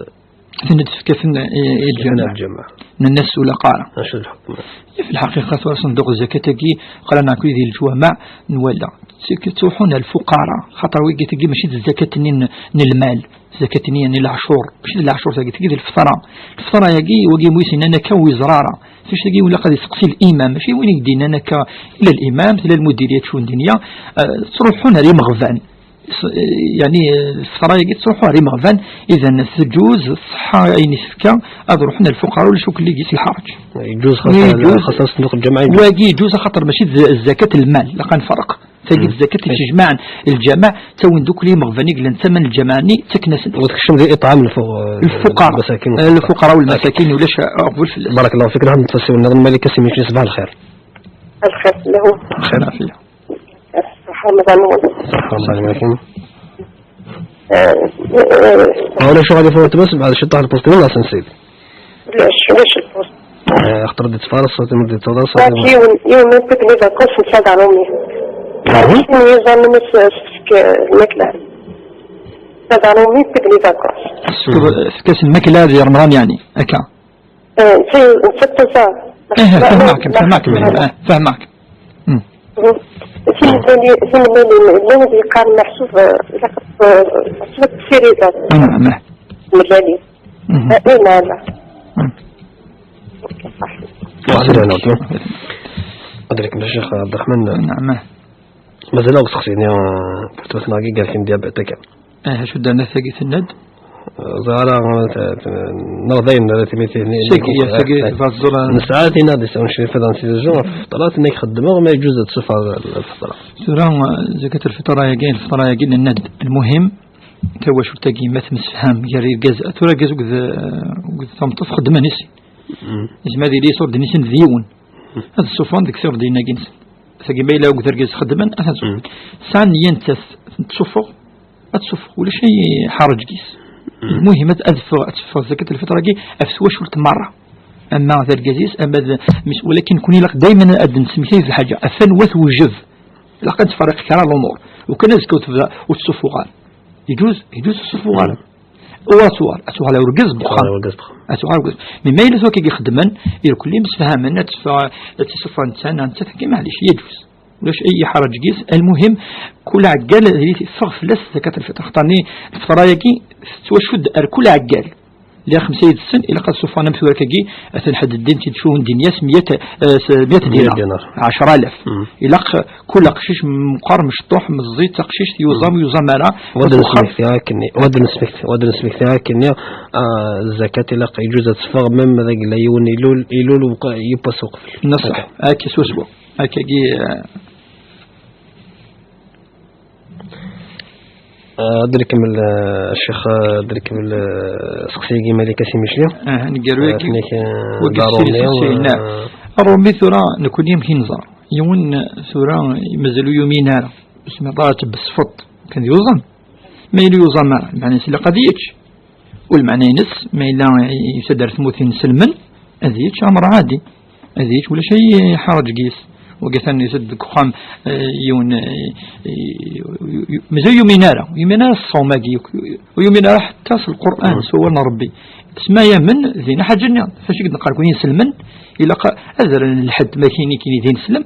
Tin i d-tefka tin i, i lǧameɛ. Lǧameɛ. Nenna-s ula qqara. Acu d lḥukm? Fi lḥaqiqa, tura ṣenduq zzakat-agi, qqaren akk di leǧwameɛ, nwala. Ttruḥun ar lfuqara, xaṭer wigi tagi mačči d zzakat-nni n, n lmal. Zzakat-nni n leɛcur, mačči d leɛcur tagi, tagi d lfeṭra. Lfeṭra-agi, wagi mu yesnan akka ur yeẓra ara. Ticki-agi ilaq ad iseqsi l'imam, mačči win i k-d-yennan akka, ila l'imam, tella lmudiriyat cun dinya, eh, ttruḥun ar imeɣban. S-, eh, yani, eh, lfeṭra-agi tettruḥu ar imeɣban, idan teǧuz, ṣṣeḥḥa ayen i tefka, ad ruḥen ar lfuqara, ulac akk lli-s lḥerǧ. Yeǧuz xaṭer, yeǧuz. Xaṭer ṣenduq lǧameɛ yeǧuz. Wagi yeǧuz axaṭer mačči d zzakat lmal, ilaq ad nferq. Tagi d zzakat i ttejmaɛen lǧameɛ, ttawin-d akk imeɣban i yellan d tama n lǧameɛ-nni, ttaken-asen. Wa tekcem di iṭɛam lfu-, lfuqara. Lfuqara, eh, lfuqara u lmasakin, ulac aɣbel fell-as. Barakallahu fik, nḥemmel ttasiwel nniḍen, Malika Simicli, ṣbaḥ lxir. Lxir, lehwa. Lxir, ɛafiya. Ṣṣeḥḥa, Ramaḍan. Ṣṣeḥḥa, Ramaḍan, Malika. Eh, eh, ma ulac aɣilif, ur tebas, mbeɛd ciṭṭaḥ lpuṣt-nni, neɣ sensid? Ulac, ulac lpuṣt. Eh, xaṭer d ttfaṛ ṣṣut, ma d ttfaṛ ṣṣut. Yak yiwen, yiwen ma yewwi-d les vacances, netta d aṛumi. Mhm. Sin yeẓan mi s-, s-, s-, lmakla. Netta d aṛumi, yewwi-d les vacances. Tefka-s lmakla di Remḍan, yeɛni, akka? Eh, netta, netta d taẓa. Eh, eh, fehmeɣ-kem, fehmeɣ-kem, eh, fehmeɣ-kem. Hmm. Mhm. Timellalin, timellalin, llan ad yeqqaren meḥsub, eh, ilaq ad, eh, meḥsub ad tessirideḍ. Ah, naɛam. Timellalin. Mhm. Eh, eh, la, la. Hmm. Ad ilak Ccix Ɛebderreḥman. Naɛam. Mazal akk seqsi-nni, eh, bututna-agi gar-ken diabète akka. Eh, acu d-terna tagi, tenna-d? Ẓara, eh, t-, t-, neɣ dayen ara tili tili. Tagi, tagi, tbaẓẓur. Nesɛa tin ad isawun Crif ad nsizuzu ɣef tfeṭrat, nekk xeddmeɣ, ma yeǧuz ad tṣufeɣ lfeṭra. Tura, eh, zakat lfeṭra-agi, lfeṭra-agi, nenna-d, lmuhim, tawacult-agi, ma temsefham gar irgaz, tura argaz akked, eh, akked tameṭṭut xeddmen i sin. Mm. Yezmer ad yili iṣurdiyen-nsen d yiwen. Mm. Ad ssufɣen deg iṣurdiyen-agi-nsen. Tagi ma yella akked argaz xeddmen, ad tt-ssufɣen. Mm. Sɛan nniya nettat, ad tt-ssufɣen, ad tt-ssufɣen. Ulac ay ḥaṛej deg-s. Mm. Lmuhim ad, ad ffeɣ, ad teffeɣ zakat lfeṭra-agi ɣef twacult merra. Ama d argaz-is, ama d mmi-s, walakin kun ilaq dayman ad nesmektay d lḥaǧa. Atan wa tewjeb. Ilaq ad nefreq kra lumuṛ. Ukan azekka ur tebda, ur tettṣuffu ara. Yeǧuz, yeǧuz ur tettṣuffu ara. Ur ad tuɣal, ad tuɣal urgaz n wexxam. Tuɣal urgaz n wexxam. Ad tuɣal urgaz. Mi ma yella tura akka i xeddmen, irkelli msefhamen, ad teffeɣ, ad tessufeɣ netta, neɣ nettat akka, maɛlic, yeǧuz. Ulac ay ḥaṛej deg-s, almuhim, kul aɛeggal ad yeffeɣ fell-as zakat lfeṭr. Xaṭer-nni lfeṭra-agi tettwacudd ar kul aɛeggal. Liɣ xemsa yid-sen, ilaq ad ssufɣen am tura-agi, atan ḥedd ddin-tt-id cun din-as meyya, eh, s-, meyya dinar. Meyya dinar. Ɛecra alaf. Mm. Ilaq kul aqcic meqqar, mecṭuḥ, meẓẓi, d taqcict, yuẓam, mm, yuẓam ara. Wa d-nesmekti akkenni, wa d-nesmekti, wa d-nesmekti akkenni, ah, zakat ilaq yeǧuz ad teffeɣ, même d agla yiwen ilul, ilul uq-, yiwwas uqbel. Neṣṣeḥ, akka swaswa. Akkagi, eh, Ah, ad d-nkemmel, ah, Ccix, ah, ad d-nkemmel, ah, seqsi-agi Malika Simicli. Aha, ngar wagi, ah, wagi d aṛumi, seqsi, ah, naɛam. Aṛumi tura, nekkni amek i nẓer? Yiwen tura mazal ur yumin ara. Ur smiḍ ara tbeṣfeḍ. Kan yuẓam. Ma yella yuẓam ara, meɛna ilaq ad yečč. U lmeɛna-ines, ma yella yusa-d ar tmurt inselmen, ad yečč amr ɛadi. Ad yečč, ulac ay ḥaṛej deg-s. Wagi atan yusa-d deg uxxam, eh, yiwen, eh, eh, mazal yumin ara. Yumin ara s ṣṣawm-agi, ur yumin ara ḥetta s Lqur'an, s wawal n Ṛebbi. Tesma yamen, din ḥaǧa-nni. Fac i d-neqqar kun inselmen, ilaq ad rren lḥedd ma kini, kini d ineslem.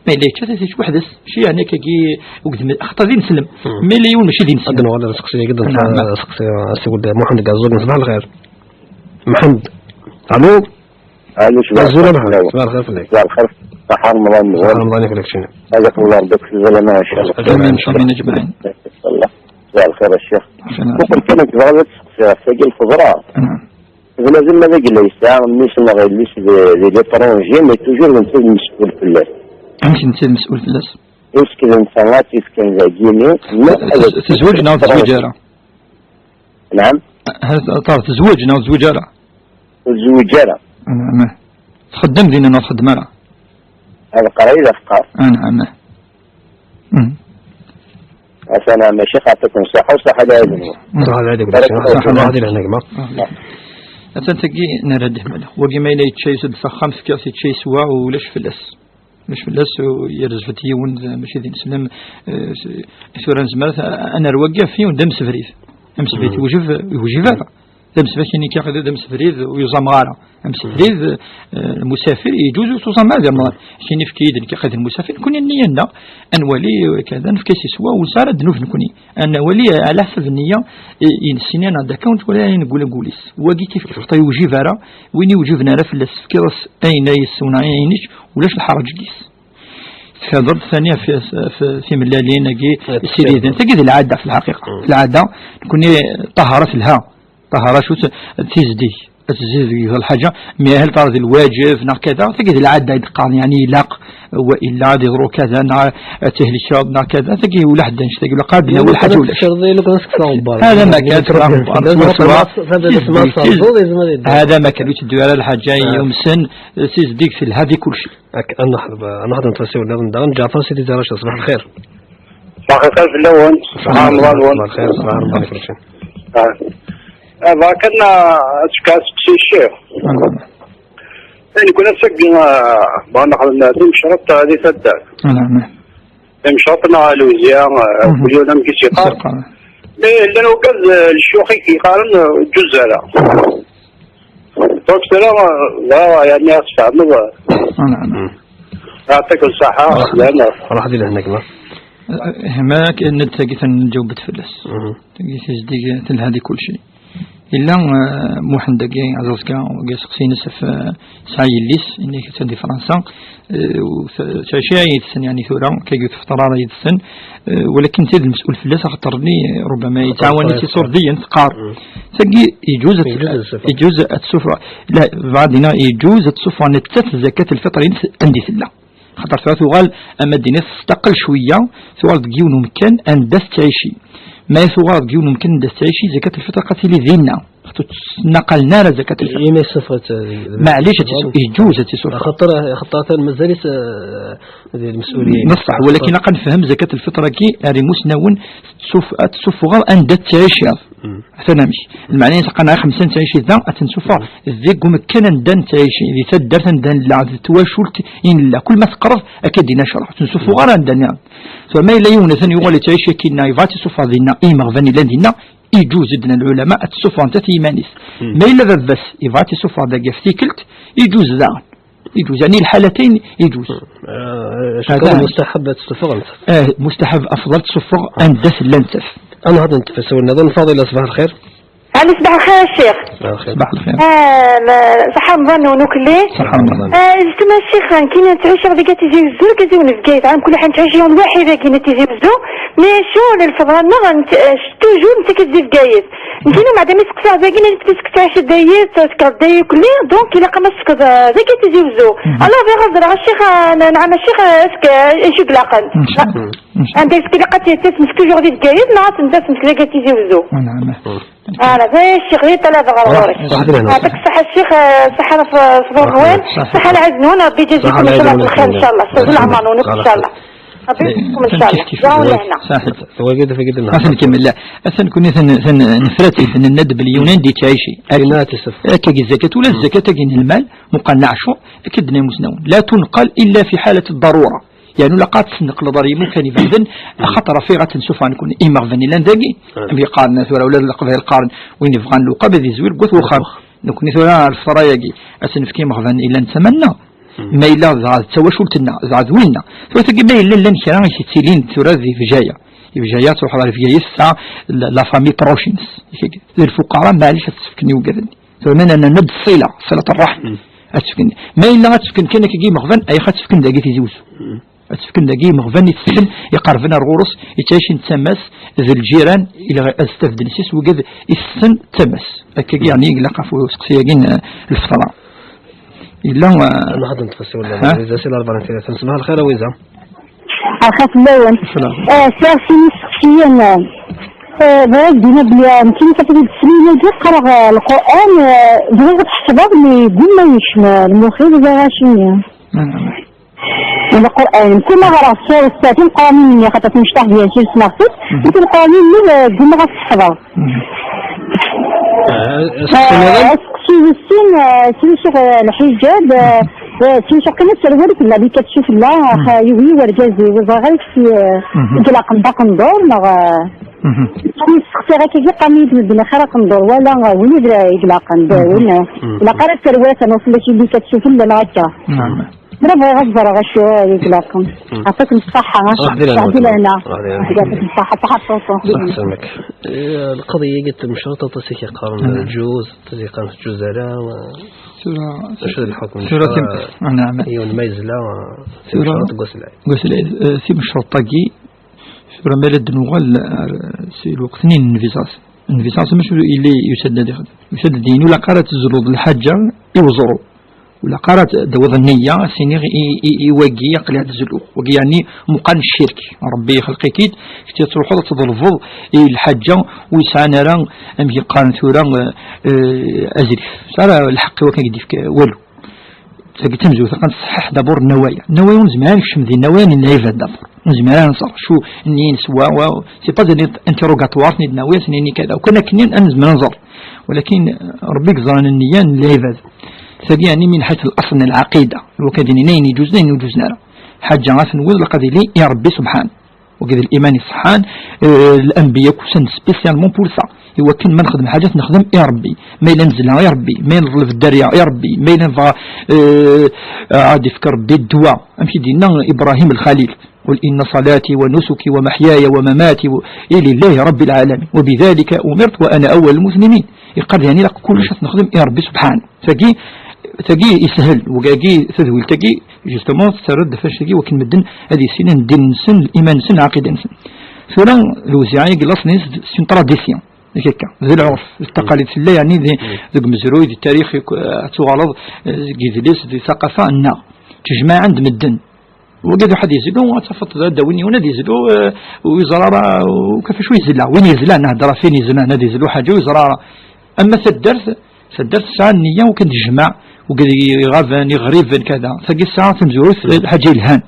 Ma yella yečča, ad yečč weḥd-s. Mačči yeɛni akkagi, ugdem, axaṭer d ineslem. Hmm. Ma yella yiwen mačči d ineslem. Ad nuɣal ar useqsi-agi, ad nfa-, naɛam, aseqsi, aseqsi n Muḥend Gaẓug. Ṣbaḥ lxir. Muḥend. Alo? Alo, ṣbaḥ lxir. Azul a Muḥend. Ṣbaḥ lxir fell-ak. Ṣbaḥ lxir. Ṣaḥa Remḍan-nwen. Ṣaḥa Remḍan-ik fell-ak. Barak Llah Rebbi deg tzalama, ncallah. Amin, amin, aǧmaɛin. Ṣbaḥ lxir a Ccix. Ṣaḥa. Muqel kan, nekk bɣiɣ ad seqsiɣ ɣef tagi n lxeḍra. Naɛam. Bnadem ma d agla yesɛa mmi-s neɣ yelli-s di, di l'étranger, mais toujours d netta i d-mes'ul fell-as. Amek d netta i d-mes'ul fell-as? Est-ce que d netta ad t-yefken dagini, neɣ ad t-, tezweǧ neɣ ur tezweǧ ara? Naɛam? Hal t-, tezweǧ neɣ ur tezweǧ ara? Ur tezweǧ ara. Naɛam. Txeddem dinna neɣ ur txeddem ara? Ad qqar ay d afqar. Naɛam. Mhm. Atan, a Ccix, ɛṭikum ṣṣeḥḥa u ṣṣeḥḥa lɛid-nwen. Ṣṣeḥḥa lɛid-nwen. Barak Llah. Ṣṣeḥḥa lɛid-nwen. Atan tagi nerra-d ihmal. Wagi ma yella yečča-yas-d s axxam, tefkiḍ-t yečča yeswa, ulac fell-as. Ulac fell-as, u-, yerrez-d yiwen, d, mačči d ineslem, eh, s-, tura nezmer ad, ad nerr wagi ɣef yiwen d amsebrid. Amsebrid yewjeb, yewjeb ara. D amsebrid, kini kya d amsebrid, ur yuẓam ara. Amsebrid, eh, lmusafir, yeǧuz ur tuẓam ara di Remḍan. Kini efk-iyi-d nekk aqid lmusafir, nekkni nniya-nneɣ, ad nwali, eh, kada, nefka-as yeswa, ur nesɛi ara ddnub nekkni. Ad nwali, eh, ɛla ḥsab nniya, eh, ines, ini-aneɣ-d akka, ur nettwali ara ayen deg wul-, deg wul-is. Wagi kif kif xaṭer yewjib ara, win yewjiben ara fell-as, tefkiḍ-as ayen ay yessew neɣ ayen yečč, ulac lḥerǧ deg-s. Thedreḍ thani ɣef, ɣef, ɣef timellalin-agi, eh, ssiriden. Tagi d lɛada f lḥaqiqa. Lɛada, nekkni ṭṭahara telha. Ṭṭahara acu-tt? Tizdeg. Ad tezzi deg lḥaǧa, mi ahel ṭar d lwaǧeb, neɣ kada, tagi d lɛada i d-qqaren, yani ilaq, wa illa ad iḍru kada, neɣ ad tihlikeḍ, neɣ kada, tagi ula ḥedd annect-agi, ula qad nawi lḥaǧa ulac. Hada ma kan, hada ma kan, ur teddu ara lḥaǧa i yumsen, tizdeg telha di kulci. Ad naḥḍer, ad naḥḍer n tasiwel nniḍen daɣen. Ǧaɛfar Sidi Zarac, ṣbaḥ lxir. Ṣbaḥ lxir fell-awen. Ṣbaḥ Remḍan-nwen. Ṣbaḥ lxir, ṣbaḥ Remḍan i kulci. Ah. Ah, bɣa kan, ah, ad tefk aseqsi i ccix. Nekkni ass-agi, ah, bɣa nexdem timecreḍt, ah, di taddart. Timecreḍt neɣ lewzya, ah, kul yiwen amek i s-yeqqar. Mi llan wigad, ah, lecyux i k-yeqqaren, ah, ur ǧǧuz ara. Donc, tura, ah, bɣa, yani, ad tfehmeḍ, ah. Yeɛṭik ṣṣeḥḥa, lehna. Ruḥ di lehna gma. Eh, ma k-, ned tagi tan-, nǧawbet fell-as. Tagi tizdeg telha di kulci. Yella, eh, Muḥend-agi, Aẓaẓga, wagi aseqsi-ines ɣef, eh, tesɛa yelli-s, ini-ak attan di Fransa, eh, u t-, tettɛici yid-sen, yani tura, kagi ur tefṭer ara yid-sen, eh, walakin tid lmes'ul fell-as, axaṭer-nni, eh, rubbama yettɛawan-itt iṣurdiyen, teqqar. Tagi, yeǧuz ad, yeǧuz ad tessufeɣ, la, bɛadina, yeǧuz ad tessufeɣ nettat zakat lfiṭr-ines anda i tella. Xaṭer tura tuɣal, ama d-iniḍ testaqel cwiya, tuɣal deg yiwen umkan anda tettɛici. Ma tuɣal deg yiwen umkan anda tettɛici, zakat lfitr ad tili dinna. Xaṭer ur ttnaqalen ara zakat lfitr. Imi yessufeɣ-itt, eh, maɛlic, ad tt-issufeɣ. Yeǧuz ad tt-issufeɣ. Axaṭer, axaṭer atan mazal-itt, eh, di lmesuliyya. Neṣṣeḥ, walakin aqal nefhem zakat lfitr-agi ar imusnawen, tettuf-, ad tessufɣeḍ anda tettɛiciḍ. Atan amek. Lmeɛna-ines qqaren ɣer xemsa n tɛici da, ad tt-nessufeɣ deg umekkan anda nettɛici, di taddart anda nella, di twacult i nella. Kul ma teqreb, akka d-yenna ccreɛ. Ur tt-nessufeɣ ara anda nniḍen. Tura ma yella yiwen atan yuɣal yettɛici akkinna, yebɣa ad tt-issufeɣ dinna, i yimeɣban yellan dinna, iǧuz, i d-nnan lɛulama, ad tt-issufeɣ nettat i yiman-is. Ma yella baba-s, yebɣa ad tt-issufeɣ dagi ɣef tikkelt, iǧuz daɣen. Iǧuz, yani lḥalatayn iǧuz. Eh, eh, mustaḥab ad tessufeɣ nettat. Eh, mustaḥab, afḍal tessufeɣ anda tella nettat. Ad nehḍer n tfeswin nniḍen. Faḍila, ṣbaḥ lxir. Ɛli, ṣbaḥ lxir a ccix. Ṣbaḥ lxir. Ṣbaḥ lxir. Eh, ṣaḥa Remḍan-nwen ukelli. Ṣaḥa Remḍan. Eh, justement a ccix, nekkini nettɛici deg Tizi Wezzu, deg Tizi Wezzu, Bgayet, ɛam kulli ḥa nettɛici lwaḥid-agi n Tizi Wezzu, mais acu, lfeḍra-nneɣ, nett-, eh, toujours nettak-id di Bgayet. Nekkini umeɛdam i seqsaɣ dagi, nnan-d ttɛici dagi, tsekkeḍ dagi ukelli, donc ilaq-am ad tsekkeḍ, eh, dagi Tizi Wezzu. Alors bɣiɣ ad ẓreɣ a ccix, eh, n-, nɛam a ccix, eh, est-ce que, eh, acu i ilaqen? Anda est-ce que ilaq ad t-, ad t-nesmekti toujours di Bgayet, neɣ ad t-nesmekti dagi Tizi Wezzu? Voilà, d acu i ɣ-yeṭṭalaben ɣer ɣur-i. Yeɛṭik ṣṣeḥḥa a ccix, eh, ṣṣeḥḥa ɣef, ɣef ṣṣeḥḥa-nwen, ṣṣeḥḥa lɛid-nwen, Rebbi yeǧǧa-ken ncallah belxir ncallah, s lɛemr-nwen akk ncallah. Rebbi yeǧǧa-ken ncallah. Dɛu lehna. Atan kemmel, la. Atan kuni tan-, tan-, nefra-tt-id, nenna-d belli yiwen anda yettɛici. Akka i zzakat, ula d zzakat-agi n lmal, muqal n aɛcur, akka d-nnan imusnawen. La tunqal illa fi ḥalat ad-darura. Yeɛni ur ilaq ad tesneqleḍ ar yimukan ibeɛden, axaṭer ɣef iɣ ad ten-sufɣen nekkni. Imeɣban yellan dagi, am yeqqaren tura ula d Leqbayel qqaren, win yebɣan lewqam ad yezwir deg wat wexxam. Nekkni tura ar lefṭara-agi, ad tt-nefk i imeɣban yellan d tama-nneɣ. Ma yella dɣa d tawacult-nneɣ, dɣa d winna. Tura tagi ma yella llan kra i yettilin tura di Bjaya. Di Bjaya truḥeḍ ar Bgayet tesɛa la, la famille proche-ines. D lfuqara, maɛlic ad tt-sefken i wigad-nni. Tura ma nerna-d ṣṣila, ṣilat ṛṛaḥm. Ad tt-fken. Ma yella ad tt-fken kan akka i yimeɣban, ayɣer ad tt-fken dagi Tizi Wezzu? Ad tt-fken dagi i yimeɣban itessen, iqerben ar ɣur-s, yettɛicin d tama-s, d lǧiran, ilaq ad s-taf ddens-is wigad itessen d tama-s. Akkagi, yeɛni, ilaq ɣef useqsi-agi n, eh, lfeṭra. Yella, eh, ad nehḍer n tfeswin, ha? Lwiza, si Lalbaṛ n Tirat. Ṣbaḥ lxir a Wiza. Lxir fell-awen. Sɛiɣ sin iseqsiyen. Eh, bɣiɣ ad d-iniɣ belli, eh, nekkini ɣef ad d-sliɣ qqareɣ, eh, Lqur'an, eh, bɣiɣ ad ḥefḍeɣ, mi yeggumma yekcem, eh, lmux-iw, ẓriɣ acimi. Lqur'an, mkul ma ɣreɣ ssurat, timeqqranin-nni, xaṭer timecṭaḥ bien sûr ssneɣ-tent, mkul timeqqranin-nni, eh, ggummaɣ ad tt-ḥefḍeɣ. Eh, aseqsi nniḍen? Eh, Si wis sin, eh, si wis, eh, lḥijab, eh, eh, si wis kan ad terwel fell-a, di kattu fell-a, eh, yugi urgaz-iw, ẓriɣ ara si, eh, i ilaqen d aqendur, neɣ, eh, si sseqsiɣ akka, qqaren-iyi-d medden axir aqendur, wala, eh, win i d, i ilaqen, d win, eh, ilaq ara terwel, atan uṣel-ak i di kattu fell-a, neɣ akka. Tura bɣiɣ ad ẓreɣ acu i ilaqen. Ɛṭikem ṣṣaḥa, a Ṛebbi, Ṛebbi lehna. Ṛebbi lehna. Ɛṭikem ṣṣaḥa, ṣaḥa ṣṣuṣu. Ṣaḥa ssmek. Eh, lqaḍi-agi n tmecruṭ aṭas i k-yeqqaren, lǧuz, tziqan teǧǧuz ara, wa-, tura, acu d lḥukm n tura ccṛeɛ? Tim-, ah, naɛam. Yiwen ma yezla, tura, timecruṭ deg wass lɛid. Deg wass lɛid, eh, timecruṭ-agi, tura ma la d-nuɣal ar, si lweqt-nni n Nvisas. Nvisas mačči yella yusa-d ad ixdem. Yusa-d ad d-yini, ur ilaq ara ad tezluḍ lḥaǧa i weẓru. Ur ilaq ara ad d-tawiḍ nniya, ad s-iniɣ i, i, i wagi aql-i ad zluɣ. Wagi yeɛni meqqar n ccirk. Ṛebbi ixleq-ik-id, kečč ad truḥeḍ ad tḍelbeḍ i lḥaǧa ur yesɛan ara, amek i qqaren tura, eh, eh, azrif. Ur yesɛi ara lḥeqq i wakken ad k-d-yefk walu. Tagi d tamezwarut, ad nṣeḥḥiḥ d'abord nnawaya. Nnawaya ur nezmir ara ad nekcem di nnawaya n lɛibad d'abord. Ur nezmir ara ad nẓer acu nniya-ines wa, wa, c'est pas un interrogatoire, ad ten-id-nawi, ad sen-nini kada. Ukan akken ad nezmer ad nẓer. Walakin, eh, Ṛebbi yeẓran nniya n lɛibad. Tagi, yeɛni, min ḥayt al-asl n lɛaqida. Lwakan d-nini ayen iǧuzen, ayen ur iǧuzen ara. Lḥaǧa ad tenwiḍ, ilaq ad yili i Ṛebbi subḥan. Wagi d liman iṣeḥḥan, eh, lanbiya akk usan-d spécialement pour ça. I wakken ma nexdem ḥaǧa, ad t-nexdem i Ṛebbi. Ma yella nezla i Ṛebbi, ma yella neḍleb dderya i Ṛebbi, ma yella nebɣa, eh, ad ifk Ṛebbi ddwa. Amek i d-yenna Ibrahim Lxalil: قل إن صلاتي ونسكي ومحياي ومماتي و-، إيه، لله رب العالمين وبذلك أمرت وأنا أول المسلمين. Yeqqar-d, yeɛni, ilaq kullec ad t-nexdem i Ṛebbi subḥan. Tagi, tagi yeshel, wagi tadwilt-agi, justement, tettarra-d ɣef wannect-agi, wakken medden ad issinen ddin-nsen, liman-nsen, lɛaqida-nsen. Tura, lewziɛa-agi, laṣel-ines, c'est une tradition. Akka, d lɛurf, d taqalid tella, yeɛni, di, deg umezruy, di tarix, eh, ad tuɣaleḍ, eh, deg yidles, di ssaqafa, nneɣ tejmaɛ-d medden. Wagi d uḥad yezlu, ad tafeḍ d addaw-nni ad yezlu, eh, ur yeẓra ara, ur kaf acu yezla. Win yezlan, nehder ɣef win yezlan, ad yezlu ḥaǧa ur yeẓra ara. Ama taddart, taddart tesɛa nniya, ukan d jmaɛ, wagi d iɣaben, iɣriben, kada. Tagi tesɛa tamezwarut, lḥaǧa yelhan.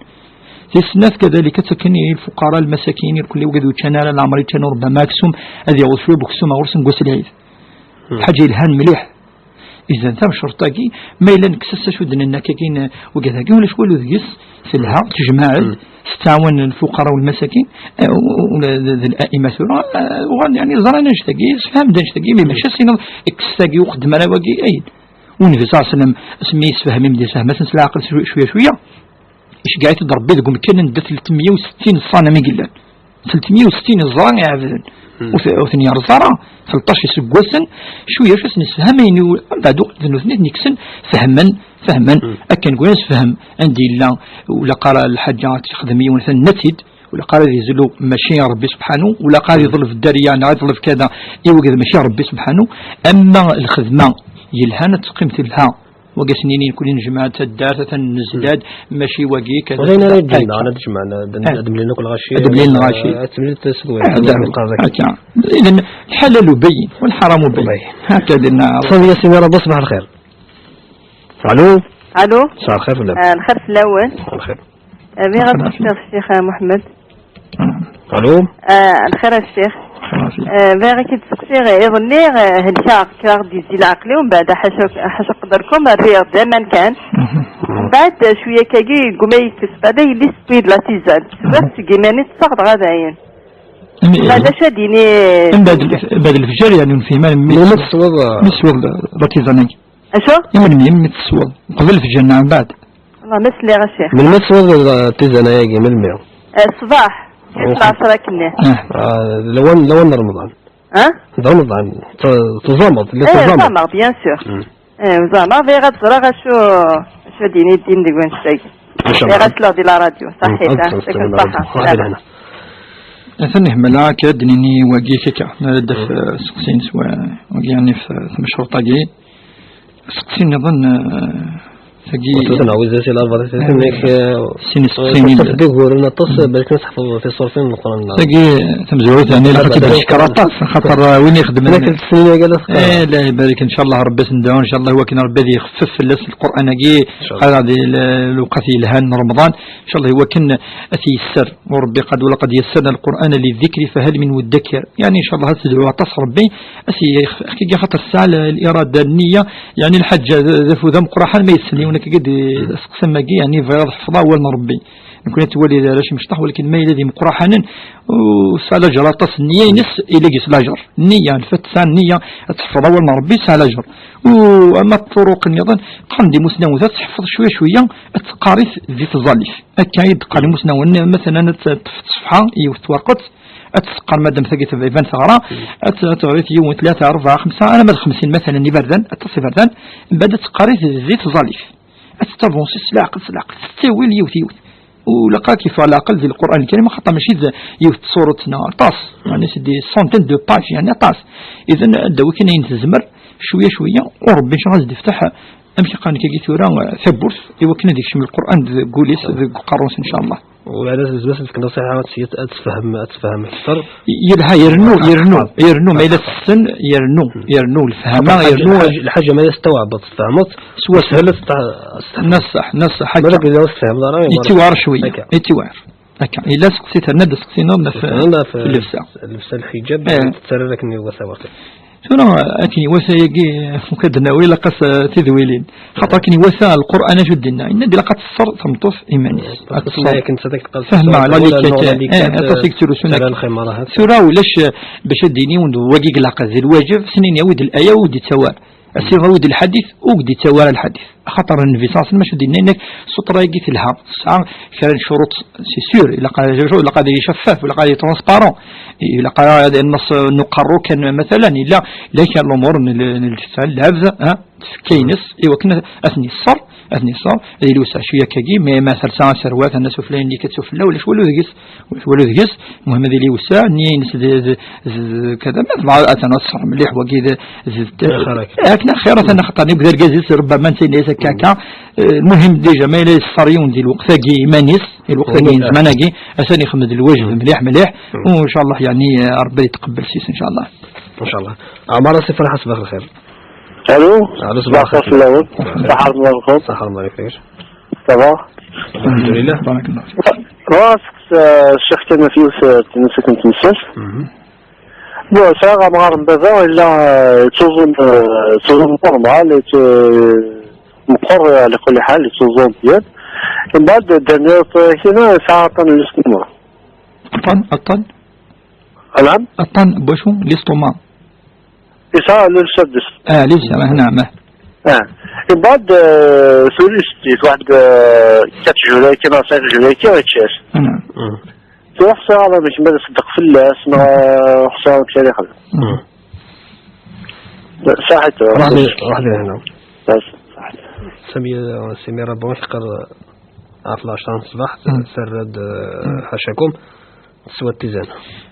Tis snat, kadalik, ad taken i lfuqara, lmasakin, irkelli, wagi d ur ččan ara, leɛmer i ččan, ur rebama aksum, ad yaweḍ cwiya n uksum ɣur-sen deg wass lɛid. Lḥaǧa yelhan mliḥ. Izan tamecreḍt-agi, ma yella nekkes-as acu d-nenna akkagi, n-, wigad-agi, ulac walu deg-s, telha, tejmaɛ-d, tettɛawan lfuqara u lmasakin, eh, u-, u-, ula d, d la'imma tura, eh, uɣalen, yeɛni, ẓran annect-agi, sefham-d annect-agi, mi mačči ad s-tiniḍ, kkes tagi, ur xeddem ara wagi, ayen. U Nnbi ṣalla Llahu ɛalayhi wa sallam, asmi yessefhem imedyaten, sefhem-asen s leɛqel, s cwi-, cwiya, cwiya. Iceggeɛ-it-id Ṛebbi deg umkan anda tlettmeyya u settin ṣṣanam i yellan. Tlettmeyya u settin ẓra iɛebden. Ur t-, ur ten-yerẓa ara. Tleṭṭac iseggasen, cwiya, cwiya ad sen-yessefhem ayen iw-, mbeɛd uqbel d nutni ad ten-ikksen, fehmen, fehmen, akken gwan sefhem anda yella, ula qqar lḥaǧa ad texdem yiwen, tennat-id, ula qqar ad yezlu mačči i Ṛebbi subḥanu, ula qqar ad yeḍleb dderya, neɣ ad yeḍleb kada, i wigad mačči i Ṛebbi subḥanu, ama lxedma yelhan ad teqqim telha. Wagi s-nini nekkni nejmeɛ-d taddart, atan nezla-d, mačči wagi, kada. Ulayen ara yeǧǧen daɣen ad jemɛen, ad, ad mlilen akk lɣaci, ad mlilen lɣaci. Ad temlil tesdwayt, akka. Idan, lḥalal ubayyin, walḥaram ubayyin. Ubayyin. Akka dinna. Fadil Yasin Araba, ṣbaḥ lxir. Alo? Alo? Ṣbaḥ lxir fell-am. Ah, lxir fell-awen. Lxir. Ah, bɣiɣ ad d-sseqsiɣ Ccix Muḥemmed. Alo? Ah, lxir a Ccix. Ah, bɣiɣ ad k-id-sseqsiɣ, iḍelli, ah, helkeɣ, kkreɣ-d yezzi leɛqel-iw, mbeɛd ḥaca, ḥaca qederkum, rriɣ-d aman kan. Mbeɛd, ah, cwiya akkagi, yegguma yekkes, mbeɛd yelli tewwi-d la tisane. Teswa-tt seg iman-is, ttaɣ dɣa dayen. Mbeɛd acu ad d-yini? Mbeɛd l-, mbeɛd lefjer, yeɛni, ur nefhim ara mi, melmi teswiḍ, ah, mi teswiḍ la tisane-agi? Acu? Imelmi, imelmi tesweḍ? Qbel lefjer neɣ mbeɛd? Wallah, ma sliɣ a Ccix. Melmi tesweḍ, eh, tizana-agi, melmi? Eh, ṣṣbeḥ, s lɛeṣr akkenni. Ah. Ah, lawan, lawan n Remḍan. Ah? D Remḍan. T-, teẓẓameḍ, la teẓẓameḍ. Eh, ẓẓameɣ, bien sûr. Eh, ẓẓameɣ, bɣiɣ ad ẓreɣ acu, acu ad d-yini ddin deg wannect-agi. Macallah. Bɣiɣ ad sleɣ di la radio. Ṣaḥit, ah, ad ṣaḥit. Atan ihmel akka ad d-nini wagi kika. Nara d-af, eh, seqsin s wa-, wagi, yeɛni, f-, tamecruṭ-agi. Seqsi nniḍen, eh, Tagi. Ur tnawiz si l'arba, eh, sin isqsiyen. Tagi, tamezwarut, yani, ilaq ad tebded cekkeṛ aṭas, xaṭer, eh, win ixedmen. Nek tesnin-agi la teqqar. Eh, la ibarik, ncallah Rebbi ad s-nedɛu, ncallah iwakken Rebbi ad yexfef fell-as Lqur'an-agi, ncallah. Qqar di l-, lewqat yelhan n Remḍan, ncallah iwakken ad t-yesser, u Rebbi qad, wa laqad yassarna Lqur'ana lizzikri fahal min muddakir. Yani, ncallah ad s-nedɛu aṭas Rebbi, ad s-yexfef, xaṭer tesɛa l-, lirada, nniya, yani, lḥaǧa d, d afud ameqqran ma yessen yiwen akka d-, d aseqsam-agi, yani, bɣiɣ ad ḥefḍeɣ awal n Rebbi. Nekkni ad twali d arrac imecṭaḥ, walakin ma yella d imeqraḥanen, u tesɛa laǧer aṭas, nniya-ines, illa gis laǧer. Nniya, lfat tesɛa nniya, ad teḥfeḍ awal n Rebbi, tesɛa laǧer. U ama ṭṭuruq nniḍen, qqaren-d imusnawen, ad teḥfeḍ cwiya cwiya, ad teqqar-it di tẓallit. Akka i d-qqaren imusnawen, matalan, ad teṭṭef ṣṣefḥa, yiwet twerqet, ad teqqar, madam tagi tebɣa iban teɣra, ad t-, ad teɣri-t yiwen, tlata, rebɛa, xemsa, alamma d xemsin, matalan, iberdan, aṭas iberdan, mbeɛd ad teqqar-it di tẓallit. Ad tettavansi s leɛqel, s leɛqel, tettawil yiwet, yiwet. U laqaq yeffeɣ leɛqel di Lqur'an Lkarim, axaṭer mačči d yiwet tsuret neɣ aṭas. Yani, c'est des centaines de pages, yani, aṭas. Idan, ad d-tawi kan ayen tezmer, cwiya, cwiya, u Rebbi, ncallah, ad s-d-ifteḥ, amek i qqaren kagi tura, tawwurt, i wakken ad yekcem Lqur'an deg wul-is, deg uqerru-s, ncallah. U ɛla zdat ad tefk nṣiḥa, ad s-, ad tefhem, ad tefhem akter. Yelha, yernu, yernu, yernu, ma yella tessen, yernu, yernu lefhama, yernu lḥaǧa, lḥaǧa ma yella testawɛbeḍ, tfehmeḍ, s wahil ad tefhem. Neṣṣeḥ, neṣṣeḥ, akka. Ma la tfehmeḍ ara, yettiwɛer cwiya, akka. Yettiwɛer. Akka, yella seqsi, terna-d aseqsi-nniḍen ɣef, ɣef llebsa. Llebsa, lḥijab, eh, tettarra akken iwata waqil. Tura, akken iwata yagi, ukan ad d-nawi, ilaq-as, eh, tidwilin. Xaṭer akken iwata Lqur'an, acu d-inna? Inna-d ilaq ad teṣṣer tmeṭṭut iman-is. Ad teṣṣer. Fehmeɣ, la likata, eh, aṭas i yettrusun akka. Tura ulac, eh, bac ad d-ini wagi ilaq d lwajeb, snin yawi-d laya u d-ittawar. Asiɣ awi-d lḥadit, ur d-ittawi ara lḥadit. Axaṭer Nnbi ṣalla Llahu ɛalayhi wa sallam acu d-yenna, inna-k, ssutra-agi telha, tesɛa kra n ccuruṭ, c'est sûr, ilaq ad, ilaq ad yili caffaf, ilaq ad yili transparent, ilaq ad, nneṣ n uqerru kan, matalan, illa, illa kan lumuṛ n l-, n lǧetta, lɛebd, ha, tfekka-ines, i wakken ad ten-yeṣṣer, ad ten-yeṣṣer, ad yili wesseɛ cwiya akkagi, mais ma telsa aserwal, terna sufella, illa kan sufella, ulac walu deg-s. Ulac walu deg-s, muhim ad yili wesseɛ, nniya-ines d, d, d, d, kada, ma tebɣa ad tɛass mliḥ, wagi d, d, d, akken axir, atan axaṭer nekk d argaz-is, rebba ma netta yenna-as akka, akka. Eh, lmuhim, déjà, ma yella yesser yiwen di lweqt-agi iman-is, di lweqt-agi n zzman-agi, atan ixdem-d lwajeb mliḥ, mliḥ, u ncallah, yani, eh, Rebbi ad yetqebbel seg-s, ncallah. Ncallah. Ɛmar, a Si Ferḥ, ṣbaḥ lxir. Allo. Allo, ṣbaḥ lxir fell-awen. Ṣaḥa lxir. Ṣaḥa lxir. Ça va? Alhamdulillah. Barakallah. Bɣiɣ ad sqsiɣ, eh, ccix kan ɣef yiwet, eh, n tnasa kan n temsalt. Mhm. Bon, sɛiɣ amɣar n baba, yella, eh, yettuẓum, eh, yettuẓum normal, yettu-, meqqer, eh, ɛla kulli ḥal, yettuẓum mezyan. Mbeɛd, dernier, eh, kina, yesɛa aṭṭan n l'estomac. Aṭṭan, aṭṭan? Naɛam? Aṭṭan n wacu? L'estomac. Yesɛa l'ulcère du... Ah, l'ulcère, ah, naɛam, ah. Ah. Mbeɛd, eh, tura yettett waḥed, eh, quatre jours akka, neɣ cinq jours akka, yečča-t. Ah, naɛam. Mhm. Tura xṣiɣ amek ma d aṣeddeq fell-as, neɣ, eh, xṣiɣ amek ara yexdem. Mhm. Saḥit, ruḥ di, ruḥ di lehna. Bas, saḥit. Sami, Sami Rabon teqqar ɣef lɛecṛa n ṣṣbeḥ, mhm, terra-d, eh, mhm, ḥacakum, teswa ttizan.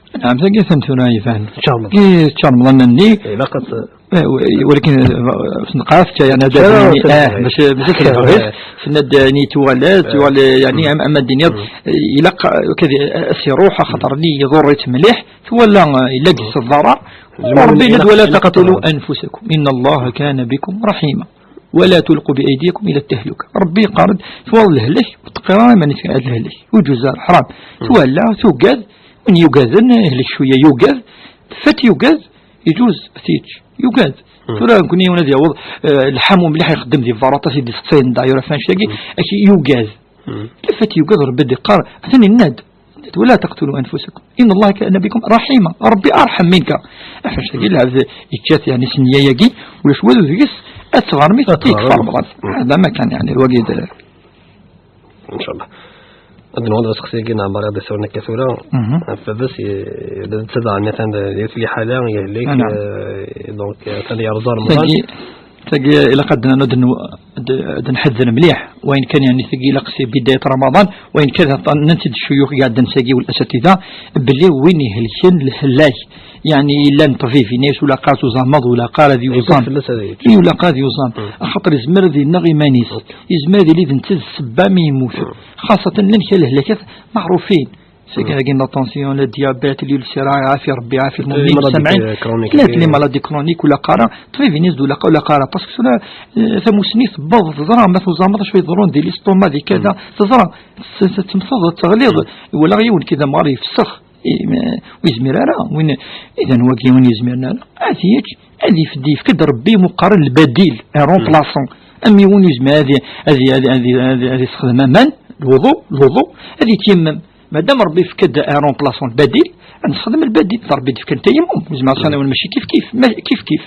Naɛam, tagi atan tura iban. Tečča Remḍan. Tečča Remḍan-nni. Ilaq ad t-, eh, w-, walakin, eh, s nqas, yani, ad, eh, bac, bac ad tebɣiḍ, eh, tenna-d, yani, tuɣal, eh, tuɣal, eh, yani, am, am ad d-tiniḍ, eh, ilaq, eh, kad, eh, ad s-iruḥ, axaṭer-nni iḍurr-itt mliḥ, twala, eh, illa gis ḍḍarar. Rebbi yenna-d: ولا تقتلوا أنفسكم إن الله كان بكم رحيما ولا تلقوا بأيديكم إلى التهلكة. Rebbi yeqqar-d: twalaḍ lehlak, ur teqqireḍ ara iman-ik ar lehlak. Ur yeǧuz ara, ḥram. Twala, tugad, win yugaden, ihlek cwiya yugad, fat yugad, yeǧuz ad t-yečč. Yugad. Tura, nekkni yiwen ad yaweḍ, eh, lḥamu mliḥ ixeddem di berra, aṭas i d-iseqsayen, d'ailleurs, ɣef annect-agi, ak-, yugad. Fat yugad, Rebbi d-iqqar, atan yenna-d. ولا تقتلوا أنفسكم إن الله كان بكم رحيما. Rebbi أرحم منك. Ɣef annect-agi, lɛebd yečča-t, yani, s nniya-agi, ulac walu deg-s, ad tɣermi, ad tɣermi, yekfa Remḍan. Hada ma kan, yani, wagi d... Ncallah. Ad nɛawed ɣer useqsi-agi n Ɛmar, ad d-isawlen akka tura. Mhm. Ɣef baba-s, i-, d, d tabaɛni, atan d, di liḥala, yehlek, eh, donc, atan yerẓa Remḍan. Tagi, Tagi ilaq ad n-, ad n-, ad, ad nḥedder mliḥ, wayen kan, yeɛni, tagi ilaq si bidayat Ramaḍan, wayen kan, aṭan-, nnan-tt-id ccuyux iɛeddan sagi u lasatida, belli win ihelken lehlak, yeɛni, yellan ṭṭbib, yenna-yas ur ilaq ara ad tuẓameḍ, ur ilaq ara ad yuẓam. Fell-as ad yečč. I ur ilaq ara ad yuẓam. Axaṭer yezmer ad yenɣ iman-is. Yezmer ad yili d netta d ssebba mi yemmut. Xaṣṣatan llan kra lehlakat meɛrufin. Seg hagi la tension, le diabète, l'ulcère, iɛafi Rebbi, iɛafi lmumin, les maladies, samɛin. Chroniques, llant les maladies chroniques, ur ilaq ara, ṭṭbib yenna-yas-d ur ilaq, ur ilaq ara, parce que tura, eh, tamussni tewweḍ, teẓra, ma tuẓameḍ acu yeḍrun di l'estomac, di kada, teẓra, s-, s-, temteḍ, teɣliḍ, iwala yiwen kida amɣar yefsex, i, ma, ur yezmir ara, win, idan wagi win yezmiren ara, ad yečč, ad yef-, yefk-d Rebbi imuqaren lbadil, un remplaçant, am yiwen yezmer ad, ad, ad, ad, ad, ad yessexdem aman, lwuḍu, lwuḍu, ad yettyammem. Madam Rebbi yefka-d un remplaçant, lbadil, ad nessexdem lbadil. D Rebbi d-yefkan tayammum. Ur nezmer ad nɛawen, mačči kif kif, ma-, kif kif.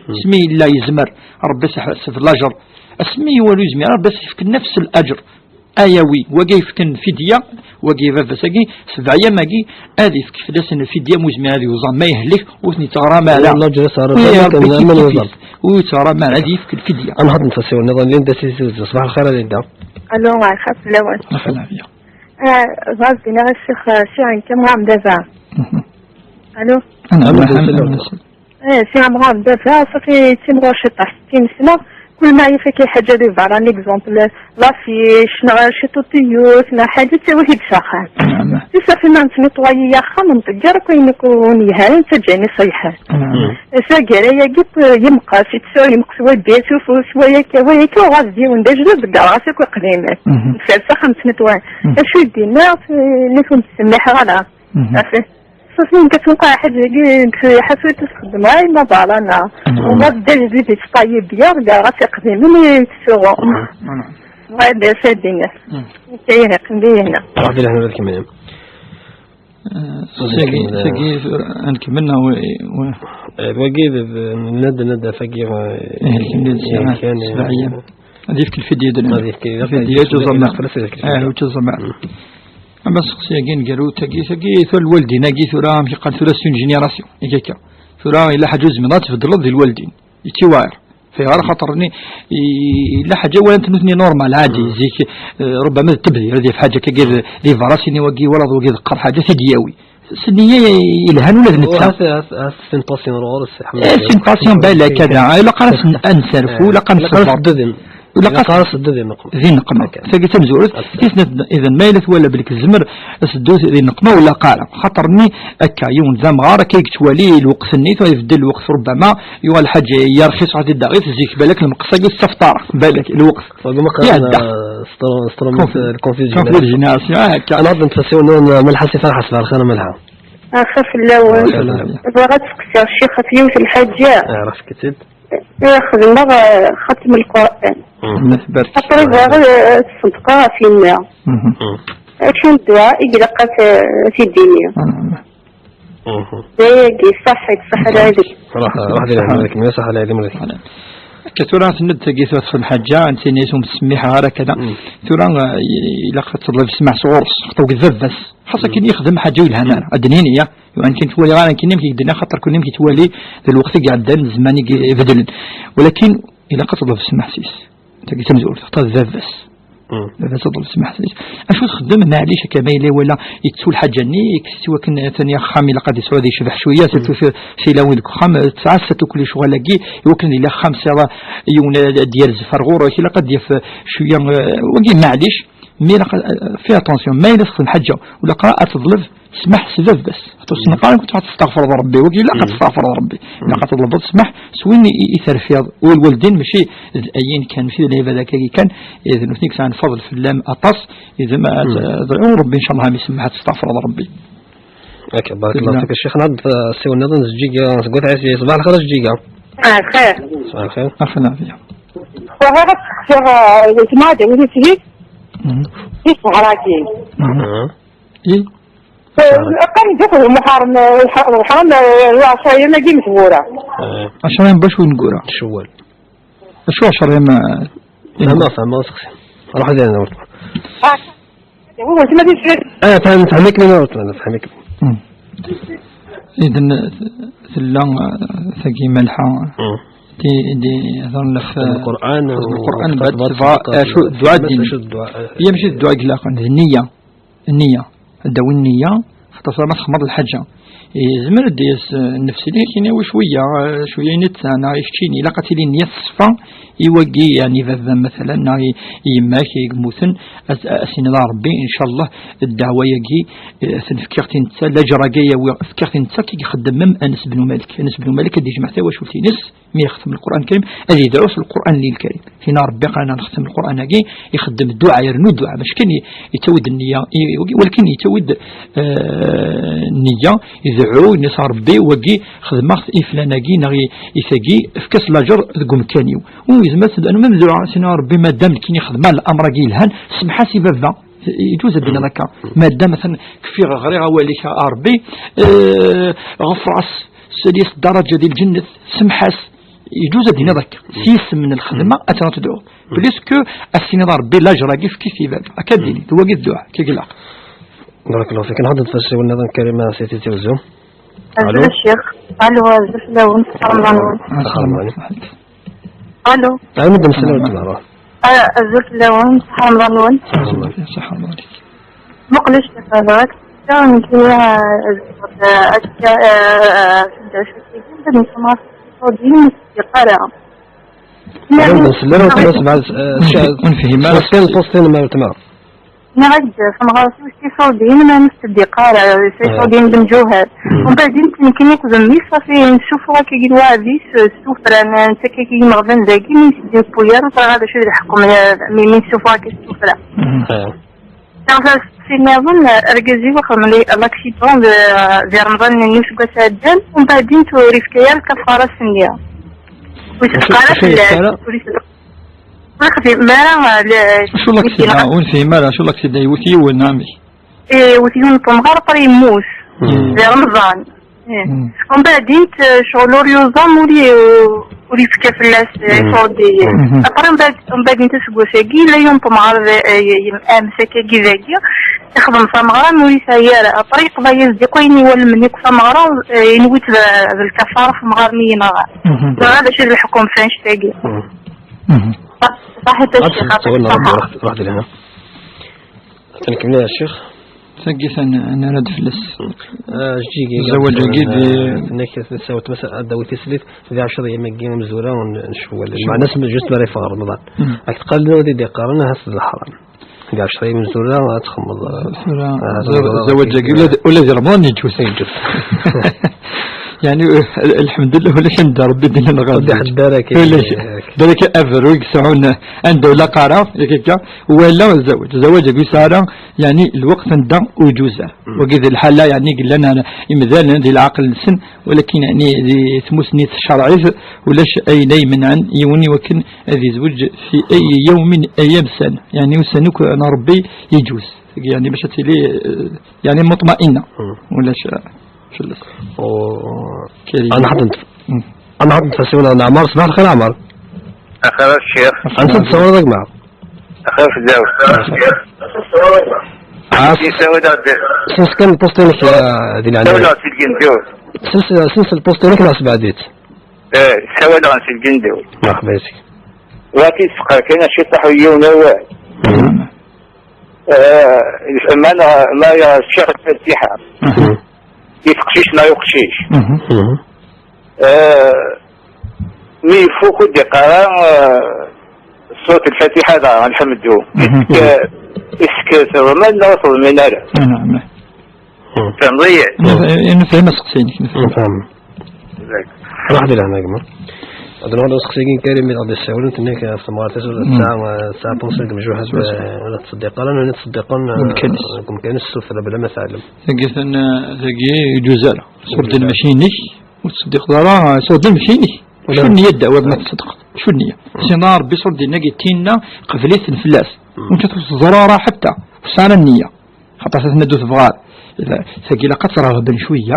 Asmi yella yezmer Rebbi s-, s-, lajer, asmi iwala ur yezmir Rebbi ad s-yefk nefs lajer. Ayawi, wagi yefken fidya, wagi baba-s-agi, sebɛa ayyam-agi, ad yefk fell-asen lfidya, ma ur yezmir ad yuẓam, ma yehlek, ur ten-yettɣram ara. Lajer s-, Ur Rebbi, Rebbi kif kif. Ur yettɣram ara, ad yefk lfidya. Ad nḥudd netta asiwel nniḍen, Linda si Tizi Uzzu. Ṣbaḥ lxir a Linda. Alo, ɣer xas lawan. Ɣas dina a Ccix, eh, Ccix, nekk am Ɛemdaba. Alo? Alo, alo, alo. Eh, si Ɛemran baba, safi timɣur ciṭaḥ s tinesla, kul ma yif-ik lḥaǧa di berra, un exemple, lafic, neɣ ciṭuṭiyut, neɣ ḥaǧa, ttawi-t-id s axxam. Si safi ma nettnitwayi axxam, nṭegger akk ayen akk ur yelhan, nettaǧǧa ayen iṣeḥḥan. Taggara-agi, yemqes, yettsuɣ, yemqes wayya s ufus, wayya akka, wayya akka, uɣal d yiwen d ajdid, ḍegger ɣas akk iqdimen. Neffer s axxam, nettnitwayi. Acu i d-yenna, nekk ur d-ttsemmiḥeɣ ara. Safi. Safi, nekk ad tenqeɛ ḥaǧa-agi, nekk ḥafi ur tt-xeddmeɣ ara, ma ḍalana. Uma d ajdid yettṭayib bya, ḍegger ɣas iqdimen, yettsuɣu. Bɣiɣ d acu ad d-iniɣ. Nekk ay iqen di hna. Ṛuḥ di lehna ad kemmlem. Eh, sagi, sagi, tura, ad nkemmel neɣ wi-, wi-, eh, wagi d, d, nadi, nadi, sagi, eh, eh, kan, eh, sebɛa ayyam. Ad yefk lfidya d, ad yefk lfidya, ur tuẓam ara. Eh, ur tuẓam ara. Ama seqsi-agi n garut-agi, tagi, tura lwaldin-agi, tura, amek iqqar, tura c'est une génération. Yak akka. Tura, yella ḥaǧa ur tezmireḍ ad tbeddleḍ di lwaldin. Yettiwaɛer. Fiɣer xaṭer-nni, i-, yella ḥaǧa walant nutni normal, ɛadi, zik, eh, ربما d tabdir, ad yaf ḥaǧa akka, d, d ibaṛasin-iw wagi, wala d wagi d qqar ḥaǧa, ad t-id-yawi. S nniya yelhan ula d netta. Sin passion ɣur-s, eh, sin passion, balak, kada. Ilaq ara s-, ad nserfu, ilaq ad nṣebber. Ilaq ara s-, di nneqma. Tagi tamezwarut, tis-, idan ma yella twala belk tezmer ad teddu di nneqma, ur ilaq ara. Xaṭer-nni akka, yiwen d amɣar, akka i yettwali lweqt-nni, tura ibeddel lweqt, ربما yuɣal lḥaǧ yerxis, ɣer di daɣit, zik balak lmeqs-agi s tafṭara, balak lweqt. Iɛedda. Confusion. Confusion, ah, akka. Ad nɛawed nttasiw-nwen Malḥa Si Ferḥ, ṣbaḥ lxir a Malḥa. Axir fell-awen. Bɣiɣ ad seqsiɣ ccix ɣef yiwet n lḥaǧa. Ah, ɣef tt-id. Eh, xedmeɣ, eh, xatem Lqur'an. Xaṭer bɣiɣ, eh, ṣṣedqa ɣef yemma. Acu n dduɛa i ilaq ad t-, ad t-id-iniɣ? D ayagi, ṣaḥḥit, ṣaḥḥa lɛid. Ruḥ, ruḥ di lehna, ṣaḥḥa lɛid. Akka tura tenna-d tagi tura txedem ḥaǧa, netta yenna-yas ur m-ttsemmiḥeɣ ara kada. Tura, eh, ilaq ad teḍleb ssmaḥ sɣur-s, xaṭer d baba-s. Xas akken yexdem ḥaǧa ur yelhan ara. Ad d-nini, ya. Ur akken twali ara akken amek i k-d-nniɣ, xaṭer kun amek i twali d lweqt i iɛeddan, d zzman i ibeddlen. Walakin ilaq ad teḍleb ssmaḥ s-, tagi tamezwarut, xaṭer d baba-s. Baba-s ad teḍleb ssmaḥ s-. Acu txeddem? Maɛlic, akka ma yella wala yettu lḥaǧa-nni, yekkes-itt i wakken tani axxam ilaq ad yesɛu ad yecbeḥ cwiya, surtout fi, fi tilawin deg uxxam, eh, tesɛa-tt akk lecɣal-agi, i wakken ad yili axxam sɛiḍ yiwen ad d-yerzef ar ɣur-k, ilaq ad d-yaf, eh, cwiya, eh, wagi maɛlic. Mais ilaq, euh, fais attention, ma yella txedem ḥaǧa, ur ilaq ara ad teḍleb ssmaḥ s baba-s. Xaṭer s neqqar, ad testeɣfreḍ Rebbi, wagi ilaq ad testeɣfreḍ Rebbi. Ilaq ad teḍlbeḍ ssmaḥ s win i, i terfiḍ, u lwaldin mačči d ayen kan, mačči d lɛibad akka kan, eh, d nutni i yesɛan fadl fell-am aṭas, i dem ad tedɛu Rebbi, ncallah, ad m-isemmeḥ, ad testeɣfreḍ Rebbi. Ok, barakallahu fik a ccix. Nɛawed, eh, ssiwel nniḍen, Zǧiga seg At Ɛisa. Ṣbaḥ lxir a Zǧiga. Ah, xir. Ṣbaḥ lxir. Axi nɛawed. Bɣiɣ ad seqsiɣ, eh, weltma, d win i tt-id. Di ṣṣehra-agi. I? Qqaren-d akk d Muḥaṛem, eh, lḥ-, Muḥaṛem, eh, lɛecṛa-yam-agi n tmura. Ɛecṛa-yam bac win n wura. Cewwal. Acu ɛecṛa-yam, eh, fehmeɣ, fehmeɣ, seqsi. Ruḥ ad yɛni weltma. Ah, d weltma di srid. Ah, fhem-, fehmeɣ-kem, weltma, fehmeɣ-kem. Idan tella, eh, tagi Malḥa. دي دي هضر لك في القرآن، القرآن بعد تبغى، آه، شو الدعاء دين؟ شو الدعاء؟ هي ماشي الدعاء إلا كان النية. النية. داوي النية. خاطر ما تخمض الحاجة. يزمر ديس النفس اللي كاين هو شوية، آه، شوية نتا، أنا يشتيني، لا قتلي النية الصفا، يوقي يعني بابا مثلًا، نا ي-، يماك يموتن، أس-، أسين الله ربي، إن شاء الله، الدعوة يجي، آه، سنفكيغ تنسى، لا جرى جاية وي-، فكيغ تنسى كي يخدم مم أنس بن مالك. أنس بن مالك اللي جمع توا شو تنس، مي يختم القرآن الكريم، هذه دروس القرآن الكريم. فينا ربي قالنا نختم القرآن هاكي، يخدم الدعاء، يرنو الدعاء، باش كان ي-، يتود النية، ي-، ولكن يتود، آه، النية، يدعو، ينسى ربي، وكي خدمة إفلان هاكي، نغي إثاكي، فكاس لاجر ذقوم كانيو. ويزمت، لأنه من ذرع سينا ربي ما دام كيني خدمة الأمر هاكي يلهان، سمحة سي بابا. يجوز الدين هكا. ما دام مثلًا كفي غريغ أوليك يا ربي، آه، غفراس، سديس الدرجة ديال الجنة، سمحاس. يجوز الدين هكا. سيس من الخدمة، أتنا تدعو. بليس كو السيني ربي لا جرى كيف كيف يبان. هكا ديني، هو كيف دعاء، كي قلق. بارك الله فيك. نحضر تفسير النظام الكريم سي تيتي وزو. ألو؟ الشيخ. ألو، أزول فلاون، السلام عليكم. السلام عليكم. ألو. أنا مدام سلام عليكم. آه، أزول فلاون، السلام عليكم. صحة الله عليك. مقلش تفاضلك. كان كنا أزول، آه، أزول، آه، آه، في الدرس الكبير، بدنا نسمع صوتين مستقرة. أنا مدام سلام عليكم. سمعت، آه، ونفهم ما سمعت كان البوستين ما تمام. نعد فمغارتي وشتي صوبين ما نستدي قارة، شي صوبين بن جوهر. ومن بعد يمكن كي ناخذ الميس صافي نشوفها كي يقولوا هذه السفرة، أنا نتا كي كي مغبن ذاكي من سيدي بوير، وصار هذا شو يحكم، مي من نشوفها كي السفرة. تعرف سي ما أظن أرجزي وخم لي لاكسيدون ذي رمضان نيوش قاس عدان، ومن بعد يمتو ريفكيا الكفارة السنية. وش قارة في الكفارة؟ واخدي مارا ل-، شو لاكسيدا؟ وين فيه مارا؟ شو لاكسيدا؟ يوتي ونامي. إيه، وتيون طمغار طري موس. في رمضان. إيه. ومن بعد انت شغل اوريوزا مولي، ولي في كاف الناس صودي. أقرا من بعد، من بعد انت سقوساكي لا يوم طمغار ذا-، إيه، يم-، امسكا كي ذاكي. يخدم ثمغرا مولي سيارة. طريق ضا يزدي قويني والمنيك ثمغرا، إيه، ينويت ذا-، ذا الكفارة ثمغار مينا. هذا شي الحكم فانش تاكي. صحيت الشيخ، يعطيك الصحة. رحت، رحت لهنا. تنكمل يا شيخ. تنكي ثن-، أنا رد فلس. آه، جيجي. الزواج جيد. آه، إنك تساوي مثلًا أدوي تسليف في عشر أيام يجي مزورة ونشوف ولا. مع ناس من جوست ما يفغر رمضان. راك تقال له دي، دي قارنها هس الحرام. في عشر أيام مزورة وتخمض. مزورة. آه، زو-، زواج جيد. ولا، ولا زي رمضان يجوز. يجوز. يعني، آه، الحمد لله، ولا كان دار ربي دينا الغالب. ربي حد دارك. ولا شيء. دارك أفر ويقسعون عنده لا قارة، ياك هكا، ولا الزواج. الزواج يقول سارة، يعني، الوقت عنده ويجوز. وكذا الحالة، يعني، قلنا أنا، إمدالنا دي العقل السن، ولكن، يعني، دي ثموسني الشرعي، ولاش أي لا يمنعن، يوني وكن، هذه زوج في أي يوم من أيام السنة. يعني، وسنك أنا ربي يجوز. يعني، باش تلي، آه، يعني، مطمئنة. ولاش. فلس. و-، كريم. أنا حاطط، أنا حاطط في السيونة، أنا عمار، صباح الخير عمار. أخير الشيخ. أنت تصور ذاك معه. أخير في الدار. عاس-، يسوي ذا الدين. سنس كان بوستين في، آه، دي العناية. سوي ذا في الجندور. سنس، سنس البوستين كان أسبع ديت. إيه، سوي ذا في الجندور. مرحبا يسك. واتي سقر كاين شي طاح يوم أول. آه، ما أنا، ما يا الشيخ الفاتحة. يتقشيش ما يقشيش. آه، مي فوق دي قرا، آه، صوت الفاتحة هذا الحمد. إسك، إسك سوى ما نوصل من هذا. نعم. تنضيع. أنا ف-، أنا فاهم سقسينك، أنا فاهم. نفهم. واحد اللي هنا يا جماعة. هذا الوضع سقسينك كريم من أرض السعودية، تنك في مغارة تسعة، تسعة، تسعة بونسنت مجروحة، ولا تصدق لنا، ولا تصدق لنا. ممكن. ممكن السفرة بلا ما تعلم. ثقيل أن، ثقيل جزالة. صورة المشيني. وتصدق ضرا صوت المشيني. شو النية دعوة ما تصدق؟ شو النية؟ سينا ربي صور دينا قيتينا قبليت الفلاس. وانت تضرارا حتى. صار النية. خاطر تتندو تبغى. إذا ثقيلة قد ترغبن شوية.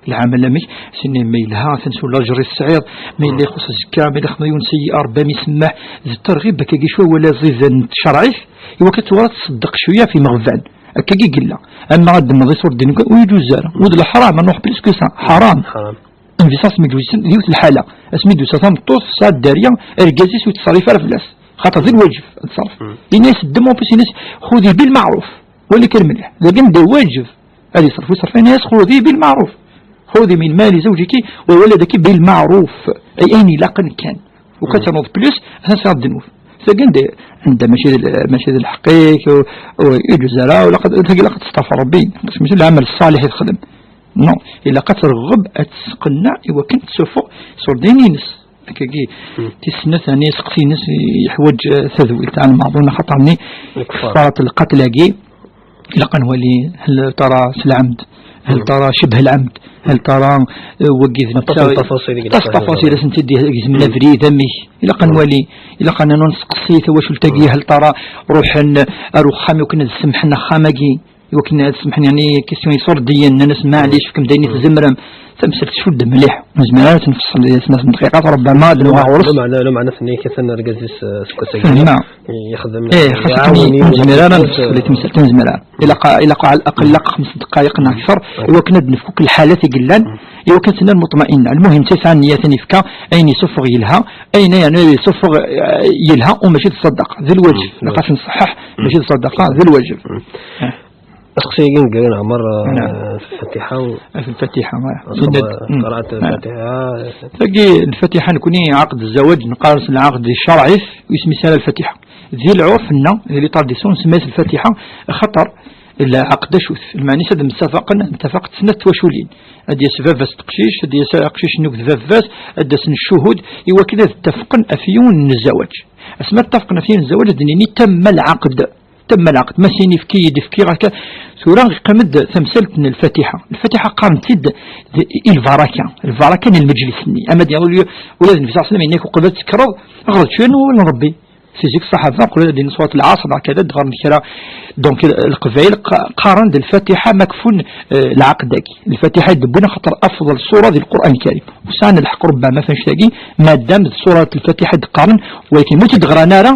العمل مش سنة ما يلها، تنسو لاجري الصغير، ما يلي يخص الزكاة، ما يلي خميون سيئة، ربما يسمح. زدت رغيب بك يجي شوية ولا زيزن شرعي. إوا كتورا تصدق شوية في مغفان. هكا كي قلنا. أما غاد نمضي صور الدين ويجوز زارة. ود الحرام، نروح بليس كو سا. حرام. حرام. Une puissance mi d-yusen d yiwet lḥala. Asmi d-tusa tameṭṭut, tesɛa dderya, argaz-is ur yettṣerrif ara fell-as. Xaṭer d lwaǧeb ad teṣref. Ini-as ddem en plus, ini-as xudi bil maɛruf. Wali kan mliḥ. Dagi d waǧeb ad yeṣref, ur yeṣrif, ini-as xudi bil maɛruf. Xudi min mali zawjiki wa waladaki bil maɛruf. Ay ayen ilaqen kan. Ukan ternuḍ plus, atan sɛiɣ ddnub. Tagi anda, anda mačči d, mačči d lḥeqq-ik, u, u, iǧuz ara, u laqad, tagi laqad testaɣfir Rebbi, parce que mačči d lɛamal ṣṣaliḥ i texdem. Non, ilaq ad terɣeb, ad tesqenneɛ i wakken ad tessufeɣ ṣṣurdiyin-ines. Akkagi, tis snat, yani, aseqsi-ines yeḥwaǧ, eh, tadwilt, ɛni lmeɛḍun, axaṭer-nni kfarat lqatl-agi, ilaq ad nwali hal tara s lɛemd, hal tara cebh lɛemd, hal tara, eh, wagi d aṭas netta, n tafaṣil i ilaq aṭas n tafaṣil ad asen-id-gezmen abrid, amek, ilaq ad nwali, ilaq ad nseqsi tawacult-agi, hal tara ruḥen ar uxxam i wakken ad semḥen axxam-agi, i wakken ad semḥen, yani, question iṣurdiyen, nnan-as maɛlic, fkem-d ayen i tzemrem. Tamsalt tcudd mliḥ, nezmer ara ad nfeṣṣel di snat n dqiqat, ربما ad nruḥ ɣur-s. Lameɛna, lameɛna tenna-k atan argaz-is, eh, seg wass-agi. Fehmeɣ. Yexdem, eh, xas iɛawen akken yiwen ur nefṣel i temsalt, ur nezmir ara ad nefṣel i temsalt, ur nezmir ara. Ilaq, ilaq على الأقل, ilaq xems dqayeq neɣ akter, i wakken ad nefk akk lḥalat i yellan, i wakken ad tenna lmuṭma'inna. Lmuhim, tesɛa nniya ad yefk ayen yessufeɣ yelha, ayen, yani, yessufeɣ, eh, yelha, u mačči d ṣṣadaqa, d lwaǧeb. Ilaq ad t-nṣeḥḥeḥ, mačči d ṣṣadaqa, d lwaǧeb. Aseqsi-agi n Grin Ɛmer, eh, fi Lfatiḥa u, fi Lfatiḥa, ah. Yenna-d, mm, qira'at Lfatiḥa. Tagi Lfatiḥa, nekni ɛaqd zzawaj neqqar-as lɛaqd di ccerɛ-is, ur yesmi ara Lfatiḥa. Di lɛurf-nneɣ, di les traditions, nsemma-yas Lfatiḥa, axaṭer lɛaqd acu-t? Lmeɛna-s ad msafaqen, ad mtafaqent snat twaculin. Ad d-yas baba-s d teqcict, ad d-yas aqcic-nni akked baba-s, ad d-asen ccuhud, i wakken ad ttafqen ɣef yiwen n zzawaj. Asmi ad ttafqen ɣef yiwen n zzawaj, ad d-nini tamma lɛaqd. Tamma lɛaqd, ma sin, efk-iyi-d, efk-iyi akka. Tura iqqim-d tamsalt n Lfatiḥa. Lfatiḥa qqaren-tt-id d, i lbaraka. Lbaraka n lmeǧlis-nni. Ama d ula d Nnbi ṣalla Llahu ɛalayhi wa sallam yenna-k uqbel ad tekkreḍ, ɣer-d cwiya n wawal n Ṛebbi. Si zik ṣṣaḥaba, uqbel ad d-inin ṣurat Lɛaṣr, neɣ kada, ad ɣren kra. Donc, Leqbayel q-, qqaren-d Lfatiḥa ma kfun, eh, lɛaqd-agi. Lfatiḥa i d-wwin axaṭer afḍel ṣṣura di Lqur'an Lkarim. U sɛan lḥeqq ṛebbama f annect-agi, madam d ṣṣurat Lfatiḥa i d-qqaren, walakin ma ur tt-id-ɣran ara,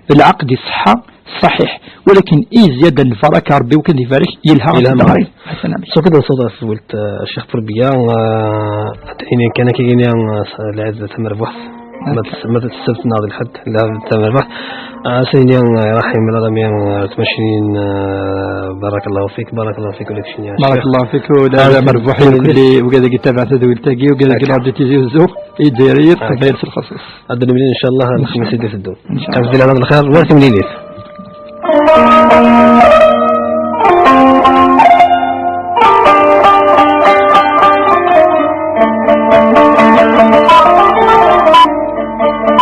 lɛaqd iṣeḥḥa ṣaḥiḥ, walakin i zzyada n lbaraka, Ṛebbi wakken ad ibarek, yelha. Yelha. Ḥasan, amin. Ṣukran, nṣuḍ ɣef tewwilt, eh, Ccix Ṭurbiya, eh, ad d-nini kan akka, ini, eh, s-, lɛid tamerbuḥt. Ma d-, ma d ssebt neɣ d lḥedd, lɛid tamerbuḥt. Eh, s-, ini, eh, raḥim lɛalamin, eh, tmacinin, eh, barakallahu fik, barakallahu fik, ula d keččini, a Ccix. Barakallahu fik, u d, ah, d amerbuḥ i kulli, wigad i yettabaɛen tadwilt-agi, wigad i, akka, radio Tizi Uzzu, Izzayriyen, akka, Leqbayel s lxaṣṣa. Ad d-nemlil, ncallah, ad nesmessi di teddu. Ncallah. Ad d-nemlil, lxir, war timlilit.